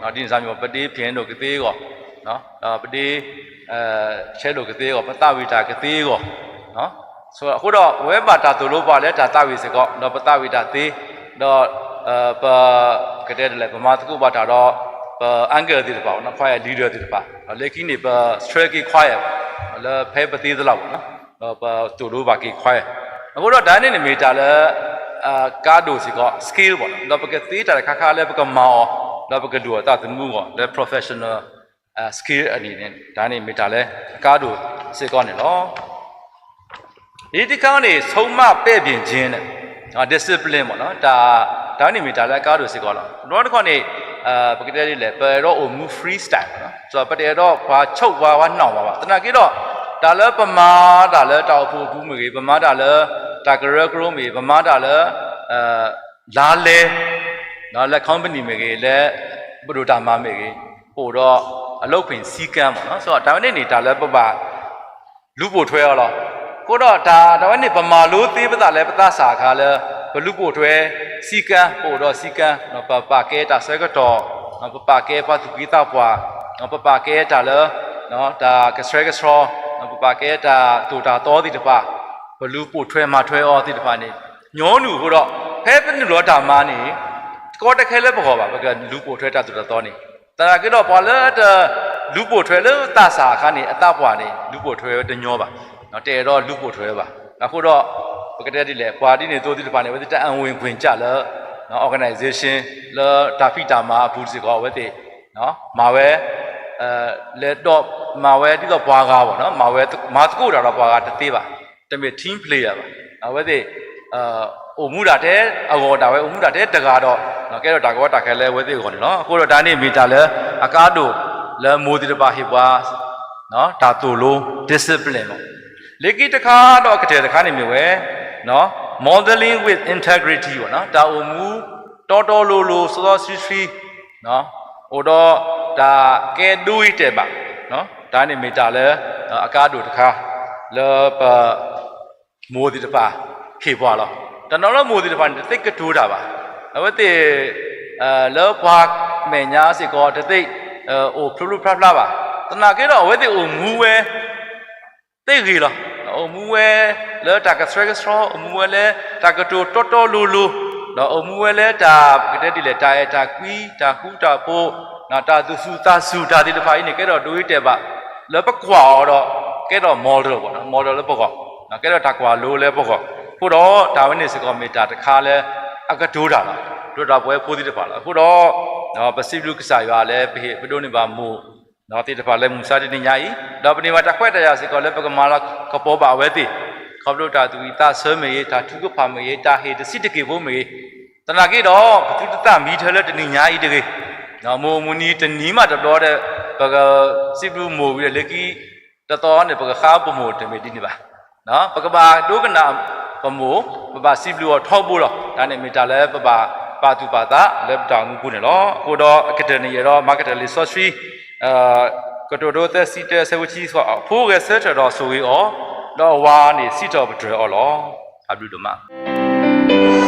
အဂီၢ်, ဒ်န့ၣ်စၢ်မံၤ ပဒ့ piano ကသ့အဂီၢ်, ပဒ့ cello ကသ့အဂီၢ်, ပသးဝံၣ်တၢ်ကသ့အဂီၢ်, အဃိဒီး ပဝဲဘၣ်တၢ်သိၣ်လိပှၤလၢတၢ်သးဝံၣ်စ့ၢ်ကီး, ဒီးပသးဝံၣ်တၢ်သ့, ဒီး ပ, ကတဲဒ်လဲၣ်, ပမၤသကိးဘၣ်တၢ်ဒီး ပ uncle သ့ၣ်တဖၣ်, choir leader သ့ၣ်တဖၣ်, ဒီးလၢခံန့ၣ် ပ ဆှၢက့ၤ choir လၢဖဲပသ့သလၢ်ဘၣ်န့ၣ်, ဒီးပသိၣ်လိဘၣ်က့ၤ choir. အဃိဒီးတၢ်န့ၣ်န့ၣ်မ့ၢ်တၢ်လၢ အကါဒိၣ်စ့ၢ်ကီး skill ဘၣ်န့ၣ်, ဒီးပကသ့တၢ်တခါခါလၢပကမၤအီၤ, ဒီးပကဒုးအီၤသးသမူအဂီၢ် လၢ professional skill အန့ၣ်န့ၣ်, တၢ်န့ၣ်မ့ၢ်တၢ်လၢအကါဒိၣ်စ့ၢ်ကီးန့ၣ်လီၤ. ဒီတခါန့ၣ် ဆုံးမပြတ်ပြတ်ခြင်းန့ၣ်, discipline ဘၣ်န့ၣ်, တၢ်, တၢ်န့ၣ်မ့ၢ်တၢ်လၢအကါဒိၣ်စ့ၢ်ကီးလီၤ. ဒီတခါန့ၣ် ပကတဲဒ်လဲၣ်, ပအဲၣ်ဒိးအိၣ်မူ freestyle ဘၣ်န့ၣ်, ပတအဲၣ်ဒိးပှၤဆိၣ်ပှၤဝဲနီၣ်ဝဲဘၣ်. သနာ်က့ဒီး တၢ်လၢပမၤတၢ်လၢတၢ်အိၣ်ဖှိၣ်အပူၤမ့ၢ်ဂ့ၤ, ပမၤတၢ်လၢတၢ်ကရၢကရိမ့ၢ်ဂ့ၤ, ပမၤတၢ်လၢ လါလဲ လၢ company မ့ၢ်ဂ့ၤ, လၢပဒိၣ်တၢ်မၤမ့ၢ်ဂ့ၤ, ပအိၣ်ဒီးအလုပ်ခွင်စည်းကမ်း ဘၣ်န့ၣ်, တၢ်ဝဲန့ၣ်န့ၣ် တၢ်လၢပဘၣ်လူၤပိာ်ထွဲအီၤလီၤ. အဃိဒီးတၢ်, တၢ်ဝဲန့ၣ် ပမၤလိသ့ပသးလၢပသးစၢ်အခါလၢ ပလူၤပိာ်ထွဲစည်းကမ်း, ပအိၣ်ဒီးစည်းကမ်း, ပပာ်ကဲတၢ်ဆၢကတီၢ်, ပပာ်ကဲပှၤသူၣ်က့သးပှၢ်, ပပာ်ကဲတၢ်လၢ တၢ်ကဆှဲကဆှီ, ပပာ်ကဲတၢ်သိၣ်တၢ်သီသ့ၣ်တဖၣ်, ပလူၤပိာ်ထွဲမၤထွဲအီၤသ့ၣ်တဖၣ်န့ၣ်, ညီနုၢ်အဃိဒီး ဖဲပနုာ်လီၤတၢ်မၤန့ၣ် တကီတခဲလၢပဂီၢ်ဘၣ်, ပကလူၤပိာ်ထွဲတၢ်သိၣ်တၢ်သီန့ၣ်. သနာ်က့ဒီး ပှၤလၢတလူၤပိာ်ထွဲလၢသးစၢ်အခါန့ၣ် အသးပှၢ်န့ၣ် လူၤပိာ်ထွဲဝဲတညီဘၣ်, တအဲၣ်ဒိးလူၤပိာ်ထွဲဝဲဘၣ်. အဃိဒီး ပကတဲဒ်လဲၣ်, ပှၤဒ်န့ၣ်အသိးသ့ၣ်တဖၣ်န့ၣ် အဝဲသ့ၣ်တအံၤဝ့ၢ်ကွ့ၢ်ကၢ်လၢ organization လၢတၢ်ဖံးတၢ်မၤအပူၤစ့ၢ်ကီး အဝဲသ့ၣ် မၤဝဲ လဲၤဒီးမၤဝဲဒ်သိးပှၤဂၤဘၣ်န့ၣ်, မၤဝဲ မၤသကိးတၢ်ဒီးပှၤဂၤတသ့ဘၣ်, တမ့ၢ် team player ဘၣ်. အဝဲသ့ၣ် အိၣ်မူဒၣ်ထဲအဂီၢ်ဒၣ်ဝဲ, အိၣ်မူဒၣ်ထဲတဂၤဒီး ကဲထီၣ်တၢ်ကီတၢ်ခဲလၢအဝဲသ့ၣ်အဂီၢ်န့ၣ်လီၤ. အဃိဒီးတၢ်န့ၣ်မ့ၢ်တၢ်လၢအကါဒိၣ်လၢမိၢ်သ့ၣ်တဖၣ်ဟ့ၣ်ပှၤ တၢ်သိၣ်လိ discipline လီၤ. လၢခံတခါဒီးအကတၢၢ်တခါန့ၣ်မ့ၢ်ဝဲ modeling with integrity ဘၣ်န့ၣ်, တၢ်အိၣ်မူတီတီလိၤလိၤ စီစီဆှံဆှံ အိၣ်ဒီးတၢ်ကဲဒိဂ့ၤတဲာ်ဘၣ်, တၢ်န့ၣ်မ့ၢ်တၢ်လၢအကါဒိၣ်တခါ လၢပ မိၢ်သ့ၣ်တဖၣ်ဟ့ၣ်ပှၤလီၤ. တနီၤလၢမိၢ်သ့ၣ်တဖၣ်န့ၣ် တသ့ကတိၤတၢ်ဘၣ်. အဝဲသ့ၣ် လၢပှၤမဲာ်ညါစ့ၢ်ကီး တသ့အိၣ်ဖျိဖျိဖျါဖျါဘၣ်. သနာ်က့ဒီး အဝဲသ့ၣ်အိၣ်မူဝဲ သ့ဂ့ၤလီၤ. အိၣ်မူဝဲလၢတၢ်ကဆှဲကဆှီ, အိၣ်မူဝဲလၢ တၢ်ကတိၤတီတီလိၤလိၤ, ဒီးအိၣ်မူဝဲလၢတၢ် ပကတဲဒ်လဲၣ်, တၢ်အဲၣ်တၢ်ကွံ, တၢ်ဃူတၢ်ဖိး, တၢ်သူၣ်စူၤသးစူၤတၢ်သ့ၣ်တဖၣ်အံၤန့ၣ် ကဲထီၣ်ဒိဂ့ၤတဲာ်ဘၣ်. လၢပကွၢ်အီၤဒီး ကဲထီၣ် model ဘၣ်, model လၢပဂီၢ်, ကဲထီၣ်တၢ်ကွၢ်လိလၢပဂီၢ်. အဃိဒီးတၢ်ဝဲန့ၣ်စ့ၢ်ကီးမ့ၢ်တၢ်တခါလၢအကတိၤတၢ်လီၤ. ကတိၤတၢ်ပဝဲဖိသ့ၣ်တဖၣ်လီၤ. အဃိဒီး ပစံးဘျုးကစၢ်ယွၤလၢပဟ့ၣ်ပဒိးန့ၢ်ဘၣ်မိၢ် သ့ၣ်တဖၣ်လၢမုၢ်မဆါတနံၤညါအံၤ, ဒီးပန့ၢ်ဘၣ်တၢ်ခွဲးတၢ်ယာ်စ့ၢ်ကီးလၢပကမၤလၤကပီၤဘၣ်အဝဲသ့ၣ်, ခီဖျိတၢ်သူၣ်ဝံၣ်သးဆၢမ့ၢ်ဂ့ၤ, တၢ်ထုကဖၣ်မ့ၢ်ဂ့ၤ, တၢ်ဟ့ၣ်တဆံးတက့ၢ်ဖိမ့ၢ်ဂ့ၤ, သနာ်က့ဒီး ပသုတသးမံထဲလၢတနံၤညါအံၤတဂ့ၤ. မိၢ်မုၢ်နံၤတနံၤမးတဘျီဒီး ပကစံးဘျုးမိၢ်ဝံၤဒီး လၢခံတသီန့ၣ် ပကဃါပမိၢ်တမ့ၢ်ဒ်န့ၣ်ဘၣ်. ပကဘၣ်ဒိကနၣ်ပမိၢ်, ပဘၣ်စံးဘျုးအီၤထီဘိလီၤ. တၢ်န့ၣ်မ့ၢ်တၢ်လၢပဘၣ်ပာ်သူၣ်ပာ်သးလၢပတၢ်အိၣ်မူပူၤန့ၣ်လီၤ. အဃိဒီးအကတၢၢ်န့ၣ် ယအဲၣ်ဒိးမၤကတၢၢ်လံာ်စီဆှံ ကတိၤဒိသၢဆံတၢ အဆၢဖိဆံဃိး, အဖိဂဲၤဆၢထၢၣ်ဒီးဆိၣ်ဂ့ၤအီၤ, ဒီးအဝၤန့ၣ်စံးထီၣ်ပတြၢၤအီၤလီၤ. တၢ်ဘျုးဒိၣ်မး.